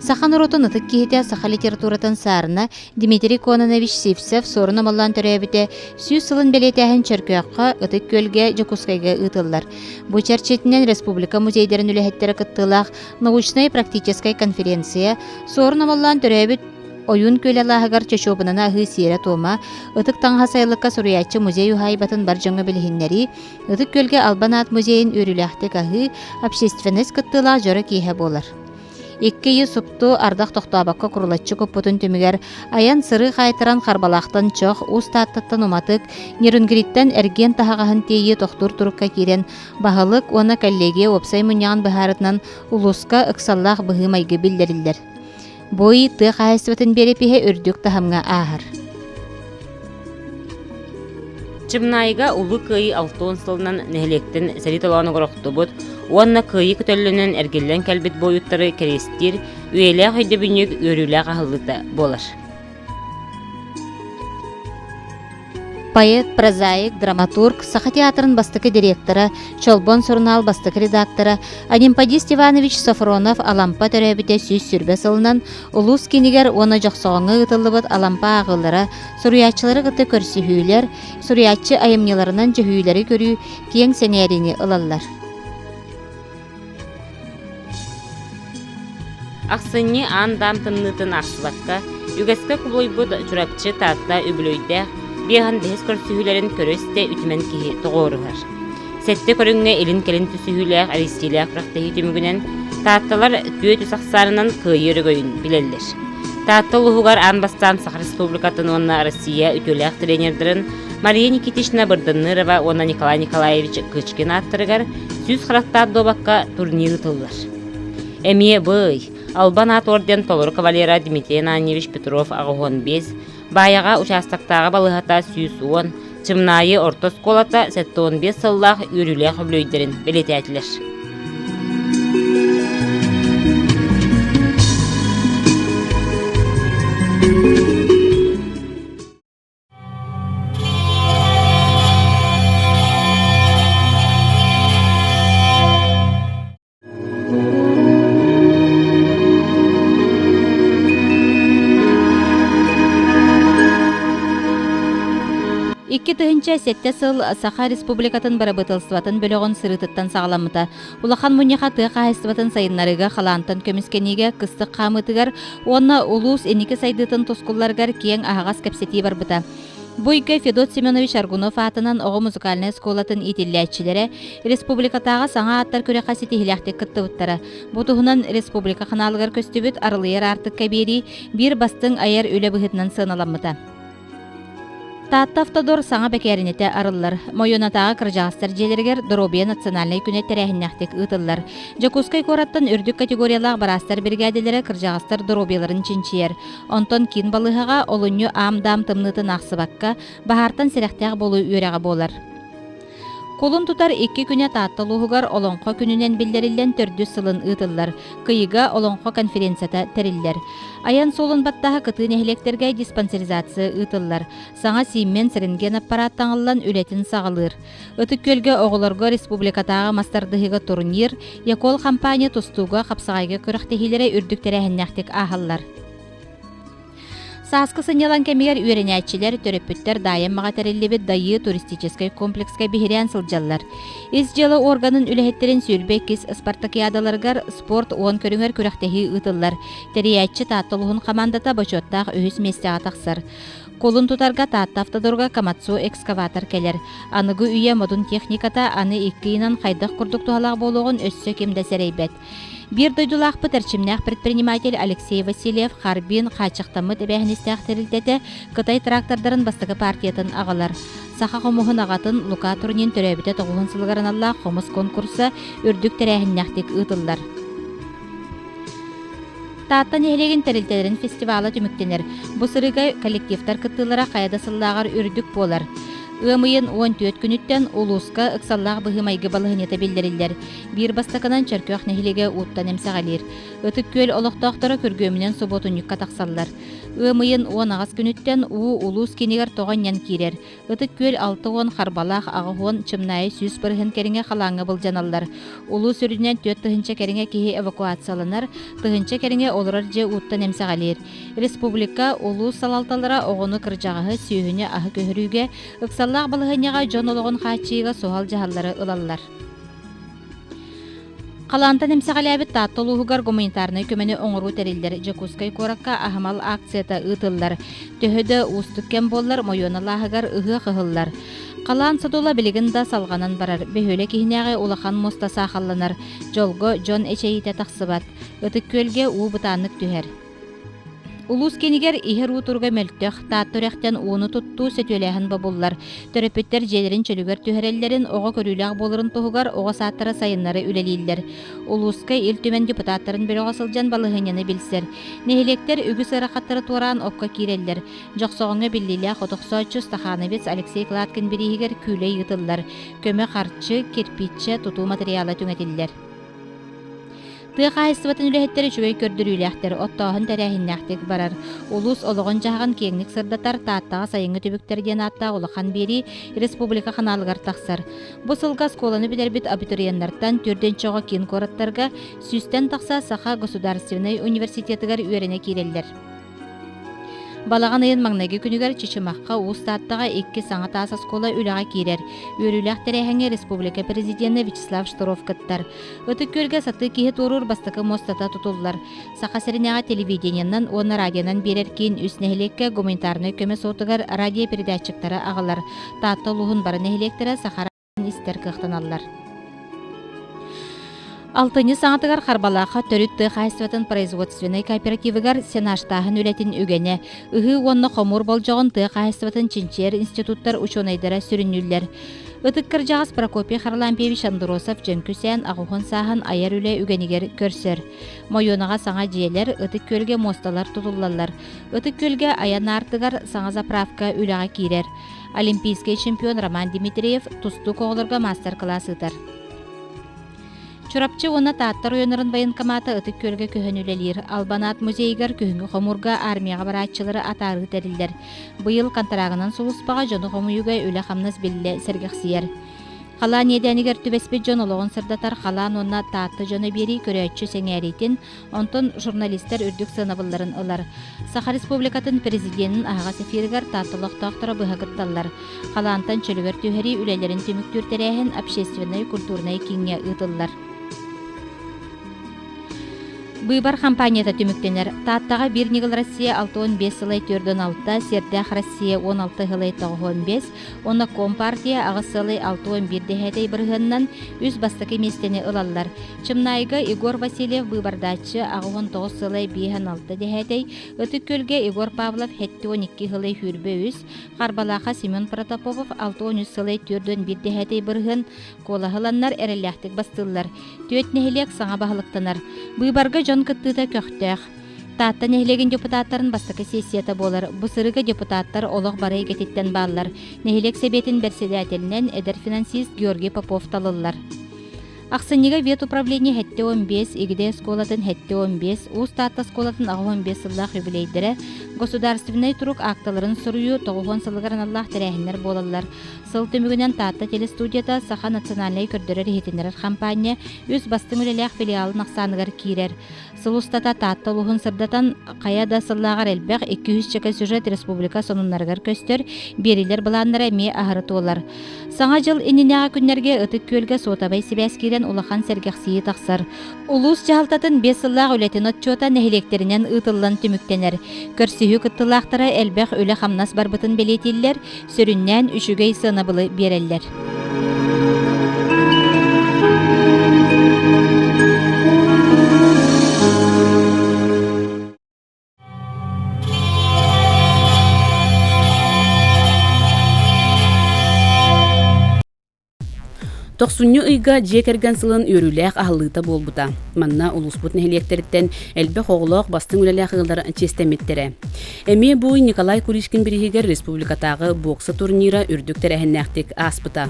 Саха норуотун ытык киһитэ, саха литературатын саарына Дмитрий Кононович Сивцев суорун омоллоон төрөөбүтэ 100 сылын бэлиэтээһин Чөркөөххө, Ытык Күөлгэ, Дьокуускайга ыытыллар. Бу чэрчитинэн республика музейдарын үлэһиттэрэ кыттыылаах научнай-практическай конференция Суорун омоллоон төрөөбүт Ойуун күөл алааһыгар чочуобунаны аһыы сиэрэ-туома, Ытык таҥаһа сайылыкка суруйааччы музей уһаайбатын бар дьоҥҥо билиһиннэрии, Ытык Күөлгэ Албан аат музейын үөрүүлээхтик аһыы, общественность кыттыылаах дьоро киэһэ буолар. Икки ыйы супту ардах тохтообокко курулаччы куппутун түмүгэр айан сырыы хаайтаран Харбалаахтан чох, Уус Тааттаттан уматык, Нерюнгриттэн эргиэн таһаҕаһын тиэйии тохтуур турукка киирэн баһылык уонна коллегия уопсай мунньаҕын быһаарытынан улууска ыксаллаах быһыы-майгы биллэриллэр. Бу ый тыа хаһаайыстыбатын биэрэпиһэ үрдүк таһымҥа ааһар. Чымнаайыга Улуу Кыайыы 60 сылынан нэһилиэктэн сэрии толоонугар охтубут уонна Кыайыы көтөллөнөн эргиллэн кэлбит буойуттары кэриэстиир үйэлээх өйдөбүнньүк үөрүүлээх аһыллыыта буолар. Поэт, прозаик, драматург, Саха театрын бастакы директора, Чолбон сурунаал бастакы редактора Анемподист Иванович Софронов Алампа төрөөбүтэ 120 сылынан улуус киинигэр уонна Дьохсоҕоҥҥо ыытыллыбыт Алампа ааҕыылара, суруйааччылары кытта көрсүһүүлэр, суруйааччы айымньыларынан дьүһүйүүлэри көрүү киэҥ сэҥээриини ылаллар. Ахсынньы аан-даам тымныытын аахсыбакка, үгэскэ кубулуйбут Чурапчы, Таатта үбүлүөйдээх биэһэн бэһис көрсүһүүлэрин көрө-истэ үтүмэн киһи тоҕуоруһар. Сэттэ көрүҥҥэ илин-кэлин түсүһүүлээх эристиилээх күрэхтэһии түмүгүнэн Таатталар түөрт үс ахсаанынан кыайыы өрөгөйүн билэллэр. Таатта улууһугар аан бастаан Саха Республикатын уонна Россия үтүөлээх тренердэрин Мария Никитична Бырданнырова уонна Николай Николаевич Кычкин ааттарыгар 100 харахтаах дуобакка турнир ыытыллар. Эмиэ бый, Албан аат орден толору кавалера Дмитрий Ананьевич Петров 85, Баайаҕа участоктааҕы балыыһата 110, Чымнаайы орто оскуолата 75 сыллаах үөрүүлээх үбүлүөйдэрин бэлиэтээтилэр. 2007 сыл Саха Республикатын бырабыыталыстыбатын бөлөҕүн сырыытыттан саҕаламмыта. Улахан мунньаха тыа хаһаайыстыбатын сайыннарыыга халаантан көмүскэниигэ кыстык хаамыытыгар уонна улуус инники сайдыытын тускулларыгар киэҥ аһаҕас кэпсэтии барбыта. Бу ыйга Федот Семенович Аргунов аатынан оҕо музыкальнай оскуолатын иитиллээччилэрэ республикатааҕы саҥа ааттар күрэххэ ситиһиилээхтик кыттыбыттара. Бу туһунан республика ханаалыгар көстүбүт Арылыйар аартыкка биэрии биир бастыҥ айар үлэ быһыытынан сыаналаммыта. Таатта Автодор саҥа бэкээринэтэ арыллар. Мойуонатааҕы кырдьаҕастар дьиэлэригэр Доруобуйа национальнай күнэ тэрээһиннээхтик ыытыллар. Дьокуускай куораттан үрдүк категориялаах быраастар биригээдэлэрэ кырдьаҕастар доруобуйаларын чинчийэр. Онтон киин балыыһаҕа олунньу аам-даам тымныытын аахсыбакка, баһаартан сэрэхтээх буолуу үөрэҕэ буолар. Кулун тутар икки күнэ Таатта улууһугар Олоҥхо күнүнэн биллэриллэн төрдүс сылын ыытыллар. Кыйыга Олоҥхо конференцията тэриллэр. Айан суолун баттаһа кытыы нэһилиэктэргэ диспансеризация ыытыллар. Саҥа Siemens рентген аппарат таҥыллан үлэтин саҕалыыр. Ытык Күөлгэ оҕолорго республикатааҕы мас тардыһыыга турнир, Якол компания тустууга хапсаҕайга күрэхтэһиилэрэ үрдүк тэрээһиннээхтик ааһаллар. Сааскы сынньалаҥ кэмигэр үөрэнээччилэр, төрөппүттэр Даайаммаҕа тэриллибит Дайыы туристическай комплекска биһирээн сылдьаллар. Ис дьыала органын үлэһиттэрин 22 спартакиадаларыгар спорт 10 көрүҥэр күрэхтэһии ыытыллар. Тэрийээччи Таатта улууһун хамаандата бочуоттаах үһүс миэстэҕэ тахсар. Кулун тутарга Таатта автодорга Камацу экскаватор кэлэр. Аныгы үйэ модун техниката аны икки ыйынан хайдах курдук туһалаах буолуоҕун өссө ким да сэрэйбэт. Биир дойдулаахпыт эрчимнээх предприниматель Алексей Васильев Харбин хааччахтаммыт эбээһинэстээх тэрилтэтэ Кытай трактордарын бастакы партиятын аҕалар. Саха хомуһун аҕатын Лука Турнин төрөөбүтэ тоҕуһун сылыгар аналлаах хомус конкурса үрдүк тэрээһиннээхтик ыытыллар. Таатта нэһилиэгин тэрилтэлэрин фестивала түмүктэнэр. Бу сырыыга коллективтар кыттыылара хайа да сыллааҕар үрдүк буолар. Ыам ыйын 14 күнүттэн улууска ыксаллаах быһыы-майгы балаһыанньата биллэриллэр. Биир бастакынан Чөркөөх нэһилиэгэ ууттан эмсэҕэлиир. Ытык Күөл олохтоохторо күргүөмүнэн субуотунньукка тахсаллар. Ыам ыйын 18 күнүттэн уу улуус киинигэр тоҕо анньан киирэр. Ытык Күөл 60, Харбалаах 80, Чымнаайы 100 бырыһын кэриҥэ халааҥҥа былдьаналлар. Улуус үрдүнэн 4 тыһыынча кэриҥэ киһи эвакуацияланар, тыһыынча кэриҥэ олорор дьиэ ууттан эмсэҕэлиир. Республика, улуус салалталара оҕону кырдьаҕаһы, сүөһүнү аһы көһөрүүгэ, ыксаллаах балаһыанньаҕа дьон олоҕун хааччыйыыга суһал дьаһаллары ылаллар. Халаантан эмсэҕэлээбит Таатта улууһугар гуманитарнай көмөнү оҥоруу тэриллэр. Дьокуускай куоракка аһымал акцията ыытыллар. Төһө да уустук кэм буоллар, Мойуона лааһыгар ыһыах ыһыллар. Халаан содула билигин да салҕанан барар. Бөһүөлэк иһинээҕи улахан муоста саахалланар. Дьолго, дьон эчэйиитэ тахсыбат. Ытык Күөлгэ уу бытааннык түһэр. Улуус киинигэр иһэр уу туруга мөлтөх, Таатта үрэхтэн ууну туттуу, сөтүөлээһин бобуллар. Төрөппүттэр дьиэлэрин чөлүгэр түһэрэллэрин, оҕо көрүүлээх буоларын туһугар оҕо саадтара сайыннары үлэлииллэр. Улууска Ил Түмэн депутаттарын бөлөҕө сылдьан балаһыанньаны билсэр. Нэһилиэктэр үгүс ыарахаттары туораан окко киирэллэр. Дьохсоҕоҥҥо биллиилээх от охсооччу стахановец Алексей Кладкин бирииһигэр күүлэй ыытыллар. Көмө харчы, кирпииччэ, тутуу матырыйаала түҥэтиллэр. Тыа хаһаайыстыбатын үлэһиттэрэ үчүгэй көрдөрүүлээхтэр, оттооһун тэрээһиннээхтик барар. Улуус олоҕун-дьаһаҕын киэҥник сырдатар Тааттаҕа сайыҥҥы түбүктэр диэн ааттаах улахан биэрии республика ханаалыгар тахсар. Бу сылга оскуоланы бүтэрбит абитуриеннартан төрдүнчөҕө киин куораттарга сүүстэн тахса Саха государственнай университетыгар үөрэнэ киирэллэр. Балаҕан ыйын маҥнайгы күнүгэр Чычымахха Уус Тааттаҕа икки саҥа таас оскуола үлэҕэ киирэр. Үөрүүлээх тэрээһиҥҥэ республика президенэ Вячеслав Штыров кыттар. Ытык Күөлгэ сатыы киһи туоруур бастакы муостата тутуллар. Саха сиринээҕи телевидениенэн уонна радионан биэрэр киин үс нэһилиэккэ гуманитарнай көмө суотугар радиопередатчиктары аҕалар. Таатта улууһун бары нэһилиэктэрэ Саха истэр кыахтаналлар. Алтынньы саҥатыгар Харбалаахха төрүт тыа хаһаайыстыбатын производственнай кооперативыгар сенажтааһын үлэтин үгэнэ, ыһыы уонна хомуур болдьоҕун тыа хаһаайыстыбатын чинчийэр институттар учуонайдара сүрүннүүллэр. Ытык кырдьаҕас Прокопий Харлампьевич Андросов дьөҥкү сээн аҕыһын сааһын айар үлэ үгэнигэр көрсөр. Мойуонаҕа саҥа дьиэлэр, Ытык Күөлгэ муосталар тутуллаллар. Ытык Күөлгэ айан аартыгар саҥа заправка үлэҕэ киирэр. Олимпийскай чемпион Роман Дмитриев тустуук оҕолорго маастар-кылаас ыытар. Чурапчы уонна Таатта оройуоннарын военкомата Ытык Күөлгэ көһөн үлэлиир. Албанаат музейыгар күһүҥҥү хомуурга армияҕа барааччылары атаарыы тэриллэр. Быйыл контрагынан сулууспаҕа дьону хомуйууга үлэ-хамнас биллэ сэргэхсийэр. Халаан иэдээнигэр түбэспит дьон олоҕун сырдатар халаан уонна Таатта дьоно биэрии көрөөччү сэҥээриитин, онтон журналистар үрдүк сыанабылларын ылар. Саха Республикатын Президенин аһаҕас эфиригэр Таатта олохтоохторо быһа кытталлар. Халаантан чөлүгэр түһэрии үлэлэрин түмүктүүр тэрээһин общественнай-культурнай кииҥҥэ ыытыллар. Быыбар хампаанньата түмүктэнэр. Тааттаҕа Биир ньыгыл Россия 65 сылай 46, Сиэрдээх Россия 16 сылай 95, Онно Компартия аҕыс сылай 61 дэһээтэй бырыһыанынан үс бастакы миэстэни ылаллар. Чымнаайга Егор Васильев быыбардааччы 89 сылай 56 дэһээтэй, Ытык Күөлгэ Егор Павлов 72 сылай 23, Харбалааха Семен Протопопов 63 сылай 41 дэһээтэй бырыһыан куолаһыланнар эрэллээхтик бастыыллар. Түөрт нэһилиэк саҥа баһылыктанар. Быыбарга дьон кыттыыта көхтөөх. Таатта нэһилиэгин депутаттарын бастакы сессията буолар. Бу сырыыга депутаттар олох бары эйгэтиттэн бааллар. Нэһилиэк сэбиэтин бэрсэдээтэлинэн эдэр финансист Георгий Попов талыллар. Ахсынньыга ветуправление 75, Игидэй оскуолатын 75, Уус Таатта оскуолатын 85 сыллаах юбилейдэрэ, государственнай турук акталарын суруйуу 90 сылыгар аналлаах тэрээһиннэр буолаллар. Сыл түмүгүнэн Таатта телестудията Саха национальнай көрдөрөр-иһитиннэрэр хампаанньа үс бастыҥ үлэлээх филиалын ахсааныгар киирэр. Сыл устата Таатта улууһун сырдатан, хайа да сыллааҕар элбэх 200 чэкэ сюжет республика сонуннарыгар көстөр, биэриилэр былааннара эмиэ аһары туолар. Саҥа дьыл иннинээҕи күннэргэ Ытык Күөлгэ суотабай сибээс киирэн улахан сэргэхсийии тахсар. Улуус дьаһалтатын биэс сыллаах үлэтин отчуота нэһилиэктэринэн ыытыллан түмүктэнэр. Көрсүһүү кыттыылаахтара элбэх үлэ-хамнас барбытын бэлиэтииллэр, сүрүннээн үчүгэй сыанабылы биэрэллэр. Тохсунньу ыйга дьиэ кэргэн сылын үөрүүлээх аһыллыыта буолбута. Манна улууспут нэһилиэктэриттэн элбэх оҕолоох бастыҥ үлэлээх ыаллар чиэстэммиттэрэ. Эмиэ бу Николай Куличкин бирииһигэр республикатааҕы бокса турнира үрдүк тэрээһиннээхтик ааспыта.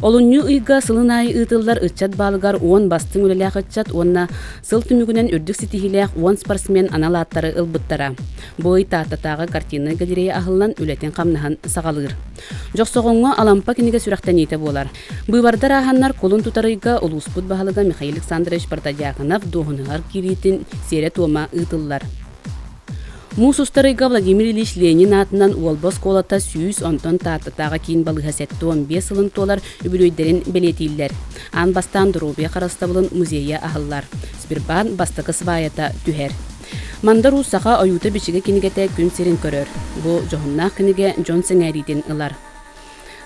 Олунньу ыйга сылын аайы ыытыллар ыччат баалыгар уон бастыҥ үлэлээх ыччат уонна сыл түмүгүнэн үрдүк ситиһиилээх уон спортсмен анал ааттары ылбыттара. Бу ый Тааттатааҕы картиннай галерея аһыллан үлэтин-хамнаһын саҕалыыр. Дьохсоҕоҥҥо Алампа кинигэ сүрэхтэниитэ буолар. Быыбардар ааһаннар кулун тутар ыйга улууспут баһылыга Михаил Александрович Протодьяконов дуоһунаһыгар киириитин сиэрэ-туома ыытыллар. Муус устар ыйга Владимир Ильич Ленин аатынан Уолба оскуолата 100, онтон Тааттатааҕы киин балыыһа 75 сылын туолар үбүлүөйдэрин бэлиэтииллэр. Аан бастаан доруобуйа харыстабылын музейа аһыллар. Сбербаан бастакы сваята түһэр. Мандар Уус саха ойуута-бичигэ кинигэтэ күн сирин көрөр. Бу дьоһуннаах кинигэ дьон сэҥээриитин ылар.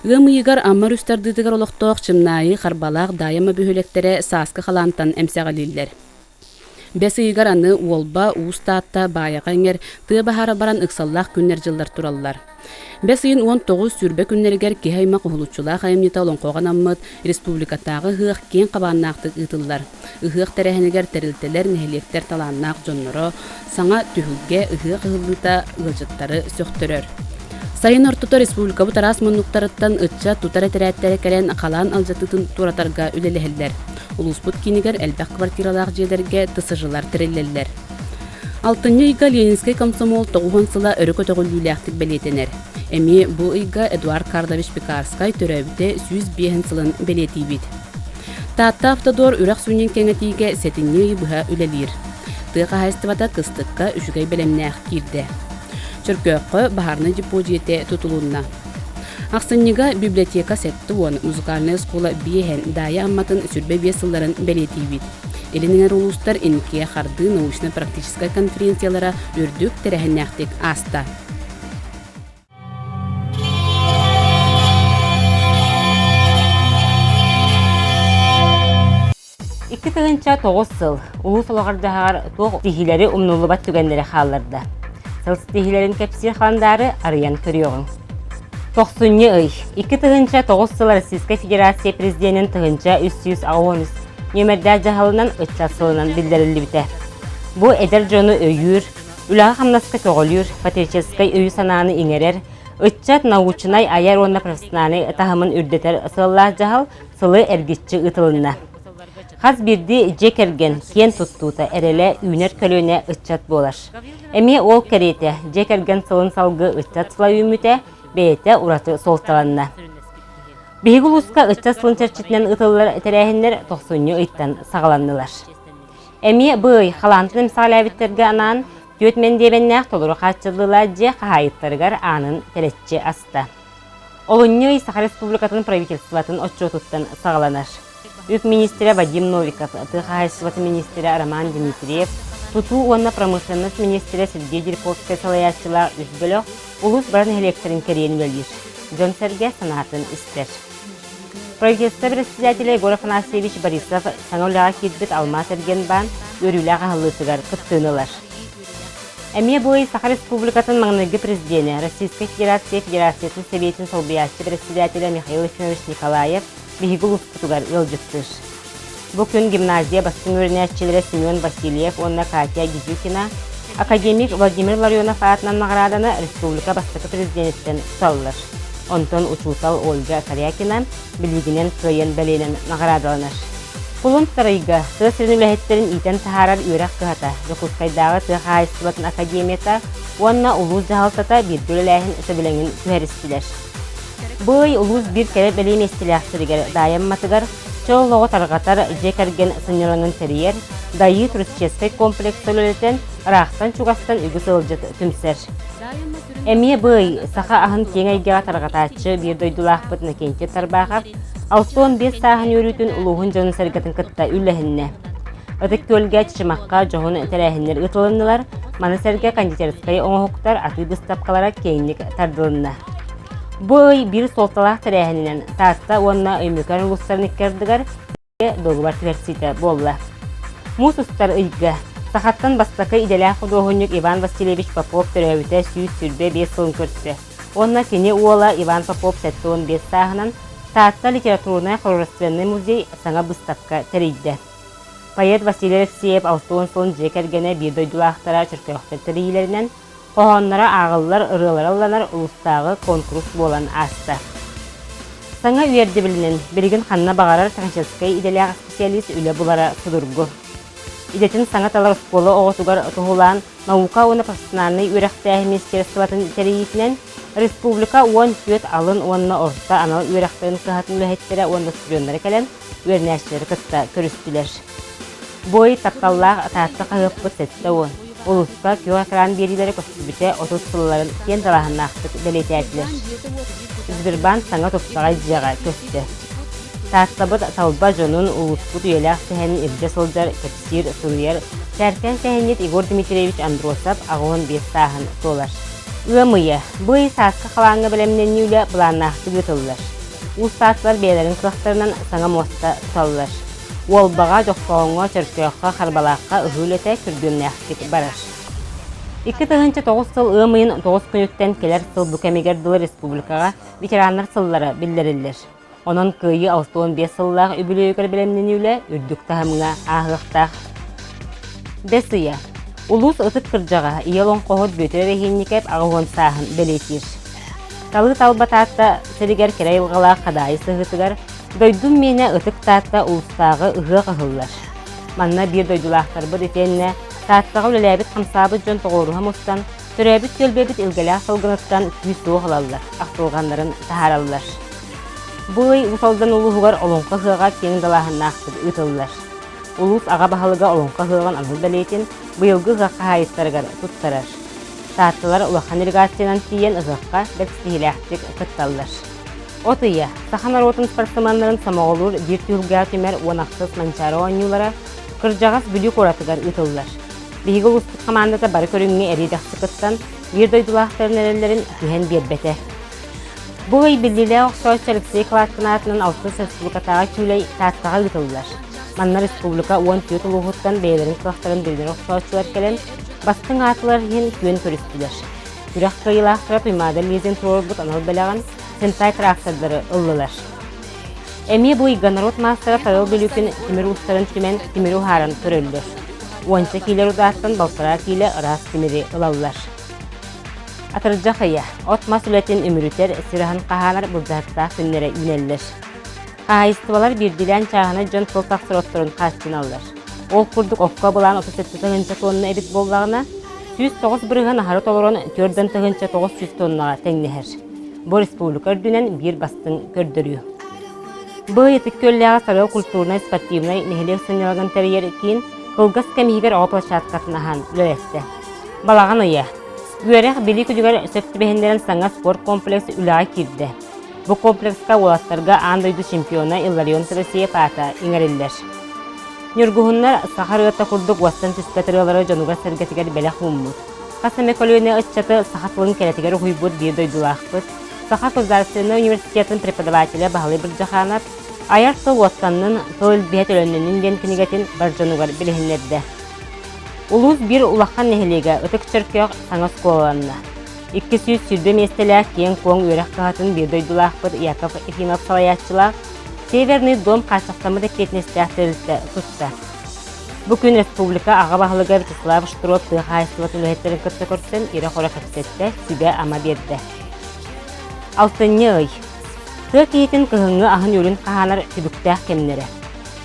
Ыам ыйыгар Амма өрүс тардыытыгар олохтоох Чымнаайы, Харбалаах, Даайама бөһүөлэктэрэ сааскы халаантан эмсэҕэлииллэр. Бэс ыйыгар аны Уолба, Уус Таатта, Баайаҕа эҥэр тыа баһаара баран ыксаллаах күннэр-дьыллар тураллар. Бэс ыйын 19 сүүрбэ күннэригэр киһи аймах уһулуччулаах айымньыта олоҥхоҕо анаммыт республикатааҕы ыһыах киэҥ хабааннаахтык ыытыллар. Ыһыах тэрээһинигэр тэрилтэлэр, нэһилиэктэр талааннаах дьонноро, саҥа түһүлгэ, ыһыах ыһыллыыта ыалдьыттары сөхтөрөр. Сайын ортото республикабыт араас муннуктарыттан ыччат тутар этэрээттэрэ кэлэн халаан алдьатыытын туоратарга үлэлэһэллэр. Улууспут киинигэр элбэх квартиралаах дьиэлэргэ ТСЖ-лар тэриллэллэр. Алтынньы ыйга Ленинскэй комсомол 90 сыла өрө көтөҕүллүүлээхтик бэлиэтэнэр. Эмиэ бу ыйга Эдуард Карлович Пекарскай төрөөбүтэ 105 сылын бэлиэтиибит. Таатта Автодор үрэх сүнньүн кэҥэтиигэ сэтинньи ыйы быһа үлэлиир. Тыа хаһаайыстыбата кыстыкка үчүгэй бэлэмнээх киирдэ. Чөркөөххө баһаарынай депо дьиэтэ тутулунна. Ахсынньыга библиотека 70, музыкальнай оскуола биэһэн, Даайа Амматын 25 сылларын бэлиэтиибит. Илин эҥэр улуустар инникигэ хардыы научно-практическай конференциялара үрдүк тэрээһиннээхтик ааста. 2009 сыл улуус олоҕор-дьаһаҕар туох ситиһиилэри умнуллубат түгэннэри хаалларда. Сыл ситиһиилэрин кэпсиир халандаары арыйан көрүөҕүҥ. Тохсунньу ый 2009 сыл Российскай Федерация Президенин 1383 нүөмэрдээх дьаһалынан ыччат сылынан биллэриллибитэ. Бу эдэр дьону өйүүр, үлэҕэ-хамнаска көҕүлүүр, патриотическай өйү-санааны иҥэрэр, ыччат научнай, айар уонна профессиональнай таһымын үрдэтэр сыаллаах дьаһал сылы эргиччи ыытылынна. Хас биирдии дьиэ кэргэн киэн туттуута, эрэлэ, үүнэр көлүөнэ ыччат буолар. Эмиэ ол кэриэтэ дьиэ кэргэн сылын салгыы ыччат сыла үүммүтэ бэйэтэ ураты суолталанна. Биһиги улууска ыччат сылын чэрчитинэн ыытыллар тэрээһиннэр тохсунньу ыйтан саҕаланнылар. Эмиэ бу ый халаантан эмсэҕэлээбиттэргэ анаан түөрт мэндиэмэннээх толору хааччыллыылаах дьиэ хаһаайыттарыгар аанын тэлэччи аста. Олунньу ый Саха Республикатын правительствотын отчуотуттан саҕаланар. Үп министрэ Вадим Новиков, тыа хаһаайыстыбатын министрэ Роман Дмитриев, тутуу уонна промышленность министрэ Сергей Дерповскай салайааччылаах үс бөлөх улуус бары нэһилиэктэрин кэрийэн үлэлиир. Дьон-сэргэ санаатын истэр. Правительство председателэ Егор Афанасьевич Борисов саҥа үлэҕэ киирбит Алмаас эргиэн баан үөрүүлээх аһыллыытыгар кыттыыны ылар. Эмиэ бу ый Саха Республикатын маҥнайгы президенэ, Российскай Федерация Федерациятын Сэбиэтин солбуйааччы председателэ Михаил Ефимович Николаев биһиги улууспутугар ыалдьыттыыр. Бу күн гимназия бастыҥ үөрэнээччилэрэ Семен Васильев уонна Катя Гизюкина академик Владимир Ларионов аатынан наҕарааданы республика бастакы президениттэн туталлар. Онтон учуутал Ольга Корякина билигинэн кыайан бэлиэнэн наҕараадаланар. Кулун сарайга тыа сирин үлэһиттэрин иитэн таһаарар үөрэх кыһата, Дьокуускайдааҕы тыа хаһаайыстыбатын академията уонна улуус дьаһалтата бииргэ үлэлээһин сөбүлэҥин түһэристилэр. Бу ый улуус биир кэрэ бэлиэ миэстэлээх сиригэр Даайамматыгар чөл олоҕу тарҕатар дьиэ кэргэн сынньалаҥын тэрийэр Дайыы туристическай комплекс үлэлэтэн, ыраахтан-чугастан үгүс ыалдьыт түмсэр. Эмиэ бу ый саха аһын киэҥ эйгэҕэ тарҕатааччы биир дойдулаахпыт Иннокентий Тарбахов 65 сааһын үөрүүтүн улууһун дьонун-сэргэтин кытта үллэһиннэ. Ытык Күөлгэ Чычымахха дьоһун тэрээһиннэр ыытылыннылар, маны сэргэ кондитерскай оҥоһуктар атыы быыстапкалара киэҥник тардылынна. Бу ый биир суолталаах тэрээһининэн Таатта уонна Өймөкөөн улуустарын икки ардыгар дуогубар түһэрсиитэ буолла. Муус устар ыйга сахаттан бастакы идэлээх худуоһунньук Иван Васильевич Попов төрөөбүтэ 125 сылын көрсө уонна кини уола Иван Попов 75 сааһынан Таатта литературнай-художественнай музей саҥа быыстапка тэрийдэ. Поэт Василий Алексеев 60 сылын дьиэ кэргэнэ биир дойдулаахтара Чөркөөхтөр тэрийиилэринэн Хоһоонноро ааҕыллар, ырыалара ылланар улуустааҕы куонкурус буолан ааста. Саҥа үөрдэбилинэн билигин ханна баҕарар техническэй идэлээх специалист үлэ булара судургу. Идэтин саҥа талар оскуола оҕотугар туһулаан наука уонна профессиональнай үөрэхтээһин министерствотын тэрийиитинэн республика 14 алын уонна орто анал үөрэхтэрин кыһатын үлэһиттэрэ уонна студеннара кэлэн үөрэнээччилэри кытта көрүстүлэр. Бой тапталлаах Таатта хаһыаппыт 70, улууска күөх экран биэриилэрэ көстүбүтэ 30 сылларын киэн далааһыннаахтык бэлиэтээтилэр. Сбербанк саҥа тупсаҕай дьиэҕэ көстө. Тааттабыт талба дьонун улууспут үйэлээх сэһэнин илдьэ сылдьар, кэпсиир, суруйар Сээркээн сэһэнньит Егор Дмитриевич Андросов 85 сааһын туолар. Ыам ыйа. Бу ый сааскы халааҥҥа бэлэмнэнии үлэ былааннаахтык ыытыллар. Уус Таатталар бэйэлэрин кыахтарынан саҥа муоста туталлар. Уолбаҕа, Дьохсоҕоҥҥо, Чөркөөххө, Харбалаахха ыһыы үлэтэ күргүөмнээхтик барар. 2009 сыл ыам ыйын 9 күнүттэн кэлэр сыл бу кэмигэр дылы республикаҕа ветераннар сыллара биллэриллэр. Онон Кыайыы 65 сыллаах үбүлүөйүгэр бэлэмнэнии үлэ үрдүк таһымҥа ааһыахтаах. Бэс ыйа. Улуус ытык кырдьаҕаһа ийэ олоҥхоһут Бүөтүр Эрэһиинньикэп 80 сааһын бэлиэтиир. Талыы талба Таатта сиригэр кэрэ айылҕалаах Хадаайы сыһыытыгар Дойдум миэнэ Ытык Таатта улуустааҕы ыһыах ыһыллар. Манна биир дойдулаахтарбыт итиэннэ Тааттаҕа үлэлээбит-хамсаабыт дьон тоҕуоруһа мустан, төрөөбүт түөлбэбит илгэлээх салгыныттан күүс-уох ылаллар, ахтылҕаннарын таһаараллар. Бу ый Уус Алдан улууһугар Олоҥхо ыһыаҕа киэҥ далааһыннаахтык ыытыллар. Улуус аҕа баһылыга Олоҥхо ыһыаҕын анал бэлиэтин быйылгы ыһыах хаһаайыттарыгар туттарар. Таатталар улахан делегациянан тиийэн ыһыахха бэрт ситиһиилээхтик кытталлар. От ыйа саха норуотун спортсменнарын сомоҕолуур биир түһүлгэҕэ түмэр 16 Манчаары оонньуулара кырдьаҕас Бүлүү куоратыгар ыытыллар. Биһиги улууспут хамаандата бары көрүҥҥэ эриэ-дэхси кыттан, биир дойдулаахтарын эрэллэрин түһэн биэрбэтэ. Бу ый биллиилээх охсооччу Алексей Кладкин аатынан алтыс республикатааҕы күүлэй Тааттаҕа ыытыллар. Манна республика 14 улууһуттан бэйэлэрин кыахтарын билинэр охсооччулар кэлэн, бастыҥ аатылар иһин күөн көрүстүлэр. Күрэх кыайыылаахтара Туймаада Лизин туруорбут анал бэлэҕин Сентай трактордары ыллылар. Эмиэ бу ыйга норуот маастара Павел Билюкин тимир уустарын түмэн тимири уһааран көрөллөр. Уонча киилэ рудааттан балтараа киилэ ыраас тимири ылаллар. Атырдьах ыйа от-мас үлэтин үмүрүтэр, сир аһын хаһаанар былдьаһыктаах күннэрэ үүнэллэр. Хаһаайыстыбалар биирдиилээн чааһынай дьон сыл тахсар отторун хааччыналлар. Ол курдук окко былаан 37 тыһыынча тонна эбит буоллаҕына, 109% аһары толорон 4 900 тоннаҕа тэҥнэһэр. Бу республика үрдүнэн биир бастыҥ көрдөрүү. Бу Ытык Күөллээҕи Сарыал культурнай-спортивнай нэһилиэк сынньалаҥын тэрийэр киин кылгас кэм иһигэр оҕо площадкатын аһан үлэлэттэ. Балаҕан ыйа. Үөрэх билии күнүгэр сөп түбэһиннэрэн саҥа спорт комплекс үлэҕэ киирдэ. Бу комплекска уолаттарга аан дойду чемпиона Илларион Трофеев аата иҥэриллэр. Ньургуһуннар саха ырыата курдук уостан түспэт ырыалары дьонугар-сэргэтигэр бэлэх ууммут. Хас эмэ көлүөнэ ыччаты саха тылын кэрэтигэр уһуйбут биир дойдулаахпыт, Саха государственнай университетын преподавателэ Баһылай Бырдьахаанап «Айар тыл уоттаннын, тыл илбиһэ төлөннөннүн» диэн кинигэтин бар дьонугар билиһиннэрдэ. Улуус биир улахан нэһилиэгэ Ытык Чөркөөх саҥа оскуолаланна. 220 миэстэлээх киэҥ-куоҥ үөрэх кыһатын биир дойдулаахпыт Яков Ефимов салайааччылаах Северный дом хааччахтаммыт эппиэтинэстээх тэрилтэ тутта. Бу күн республика аҕа баһылыга Вячеслав Штыров тыа хаһаайыстыбатын үлэһиттэрин кытта көрсөн ирэ-хоро кэпсэттэ, сүбэ-ама биэрдэ. Алтынньы ый. Тыа киһитин кыһыҥҥы аһын-үөлүн хаһаанар түбүктээх кэмнэрэ.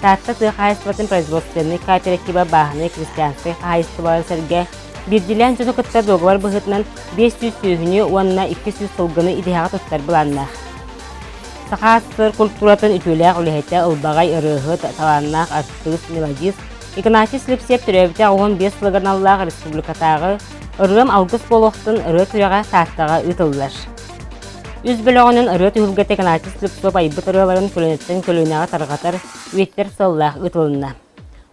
Таатта тыа хаһаайыстыбатын производственнай кооператива бааһынай крестьянскай хаһаайыстыбаларын сэргэ биирдиилээн дьону кытта дуогабар быһыытынан 500 сүөһүнү уонна 200 сылгыны идэһэҕэ туттар былааннаах. Саха АССР культуратын үтүөлээх үлэһитэ, ылбаҕай ырыаһыт, талааннаах артыыс, мелодист Игнатий Слепсев төрөөбүтэ 15 сылыгар аналлаах республикатааҕы Ырыам алгыс буолуохтун ырыа күрэҕэ Тааттаҕа ыытыллар. Үс бөлөҕүнэн ырыа түһүлгэтэ Игнатий Слепцов айбыт ырыаларын көлүөнэттэн көлүөнэҕэ тарҕатар, үйэтитэр сыаллаах ыытылынна.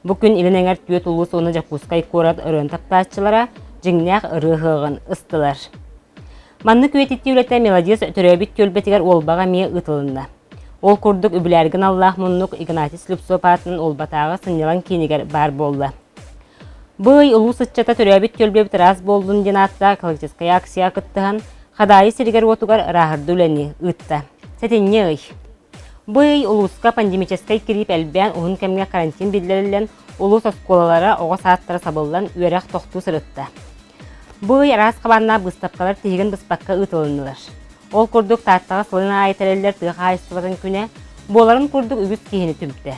Бу күн Илин Эҥэр түөрт улуус уонна Дьокуускай куорат ырыаны таптааччылара дьиҥнээх ырыа ыһыаҕын ыстылар. Маннык үйэтитии үлэтэ мелодист төрөөбүт түөлбэтигэр Уолбаҕа эмиэ ыытылынна. Ол курдук үбүлээргэ аналлаах муннук Игнатий Слепцов аатынан Уолбатааҕы сынньалаҥ киинигэр баар буолла. Бу ый улуус ыччата төрөөбүт түөлбэбит ыраас буоллун диэн ааттаах экологическай акцияҕа кыттыһан, Хадаайы сиригэр-уотугар ырааһырдыы үлэни ыытта. Сэтинньи ый. Бу ый улууска пандемическай кириип элбээн уһун кэмҥэ карантин биллэриллэн, улуус оскуолалара, оҕо саадтара сабыллан, үөрэх тохтуу сырытта. Бу ый араас хабааннаах быыстапкалар тиһигин быспакка ыытылыннылар. Ол курдук Тааттаҕа сылын аайы тэриллэр тыа хаһаайыстыбатын күнэ буоларын курдук үгүс киһини түмтэ.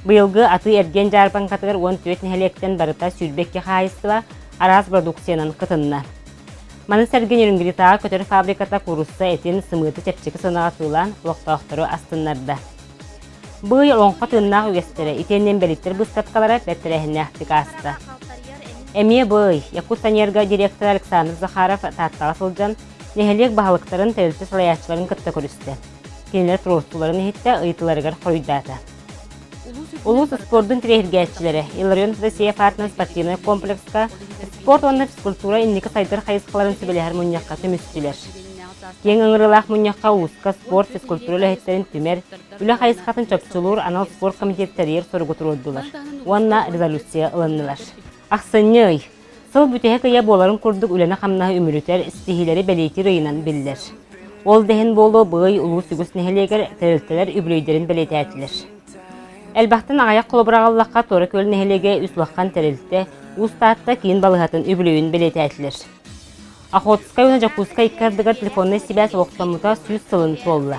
Быйылгы атыы-эргиэн дьаарбаҥкатыгар 14 нэһилиэктэн барыта 22 хаһаайыстыба араас продукциянан кытынна. Маны сэргэ Нерюнгритааҕы көтөр фабриката куурусса этин, сымыыты чэпчэки сыанаҕа атыылаан олохтоохтору астыннарда. Бу ый олоҥхо тыыннаах үгэстэрэ итиэннэ инбэлииттэр быыстапкалара бэрт тэрээһиннээхтик ааста. Эмиэ бу ый Якутэнерго директора Александр Захаров Тааттаҕа сылдьан, нэһилиэк баһылыктарын, тэрилтэ салайааччыларын кытта көрүстэ. Кинилэр туруорсууларын иһиттэ, ыйытыыларыгар хоруйдаата. Улуус спордун тирэһиргээччилэрэ Илларион Федосеев аатынан спортивнай комплекска спорт уонна физкультура инники сайдар хайысхаларын сүбэлэһэр мунньахха түмүстүлэр. Киэҥ ыҥырыылаах мунньахха улууска спорт, физкультура үлэһиттэрин түмэр, үлэ хайысхатын чопчулуур анал спорт комитет тэрийэр соругу туруордулар уонна резолюция ылыннылар. Ахсынньы ый. Сыл бүтэһик ыйа буоларын курдук үлэни-хамнаһы үмүрүтэр, ситиһиилэри бэлиэтиир ыйынан биллэр. Ол да иһин буолуо бу ый улуус үгүс нэһилиэгэр тэрилтэлэр үбүлүөйдэрин бэлиэтээтилэр. Элбэхтэн аҕыйах холобур аҕаллахха Туора Күөл нэһилиэгэ үс улахан тэрилтэ Уус Таатта киин балыыһатын үбүлүөйүн бэлиэтээтилэр. Охотскай уонна Дьокуускай икки ардыгар телефоннай сибээс олохтоммута 100 сылын туолла.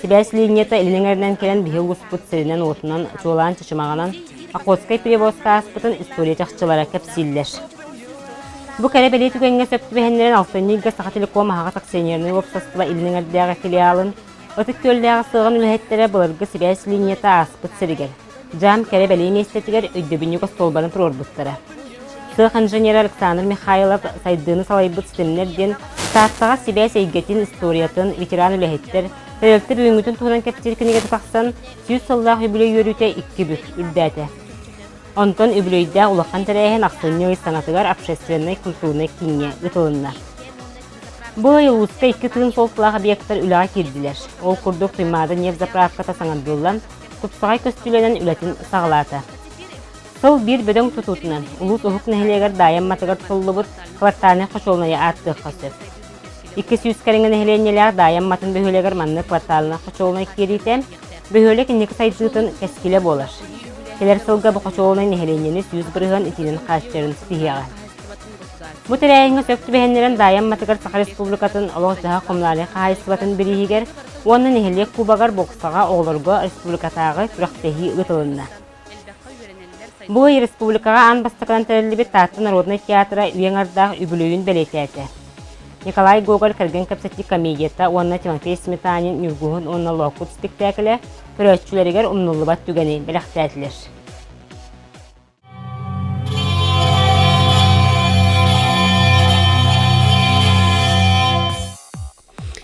Сибээс линията илин эҥэринэн кэлэн биһи улууспут сиринэн-уотунан, чуолаан Чычымаҕынан Охотскай перевозка ааспытын история чахчылара кэпсииллэр. Бу кэрэ-бэлиэ түгэҥҥэ сөп түбэһиннэрэн алтынньы ыйга Сахателеком аһаҕас акционернай уопсастыба илин эҥэрдээҕи филиалын Ытык Күөллээҕи сыаҕын үлэһиттэрэ былыргы сибээс линията ааспыт сиригэр, дьаам кэрэ-бэлиэ миэстэтигэр өйдөбүнньүк остуолбаны туруорбуттара. Сыах инженерэ Александр Михайлов сайдыыны салайбыт ситимнэр диэн Тааттаҕа сибээс эйгэтин историятын, ветеран үлэһиттэр, тэрилтэ бүгүҥҥүтүн туһунан кэпсиир кинигэтэ тахсан, 100 сыллаах үбүлүөй үөрүүтэ икки бүк үрдээтэ. Онтон үбүлүөйдээх улахан тэрээһин ахсынньы ый саҥатыгар общественнай-культурнай кииҥҥэ ыытылынна. Бу ый улууска икки тыын суолталаах объектар үлэҕэ киирдилэр. Ол курдук Туймаада нефть заправката саҥардыллан, тупсаҕай көстүүлэнэн үлэтин саҕалаата. Сыл биир бөдөҥ тутуутунан улуус уһук нэһилиэгэр Даайа Амматыгар тутуллубут квартальнай хочуолунайы ааттыахха сөп. 200 кэриҥэ нэһилиэнньэлээх Даайа Амматын бөһүөлэгэр маннык квартальнай хочуолунай киириитэ бөһүөлэк инники сайдыытын кэскилэ буолар. Кэлэр сылга бу хочуолунай нэһилиэнньэни 100% итиинэн хааччыйарын ситиһиэҕэ. Бу тэрээһиҥҥэ сөп түбэһиннэрэн Даайа Амматыгар Саха Республикатын олох-дьаһах коммунальнай хаһаайыстыбатын бирииһигэр уонна нэһилиэк кубогар боксаҕа оҕолорго республикатааҕы күрэхтэһии ыытылынна. Бу ый республикаҕа аан бастакынан тэриллибит Таатта народнай театра үйэ аҥардаах үбүлүөйүн бэлиэтээтэ. Николай Гоголь кэргэн кэпсэтии комедията уонна Тимофей Сметанин Ньургуһун уонна Лоокут спектаклэ көрөөччүлэригэр умнуллубат түгэни бэлэхтээтилэр.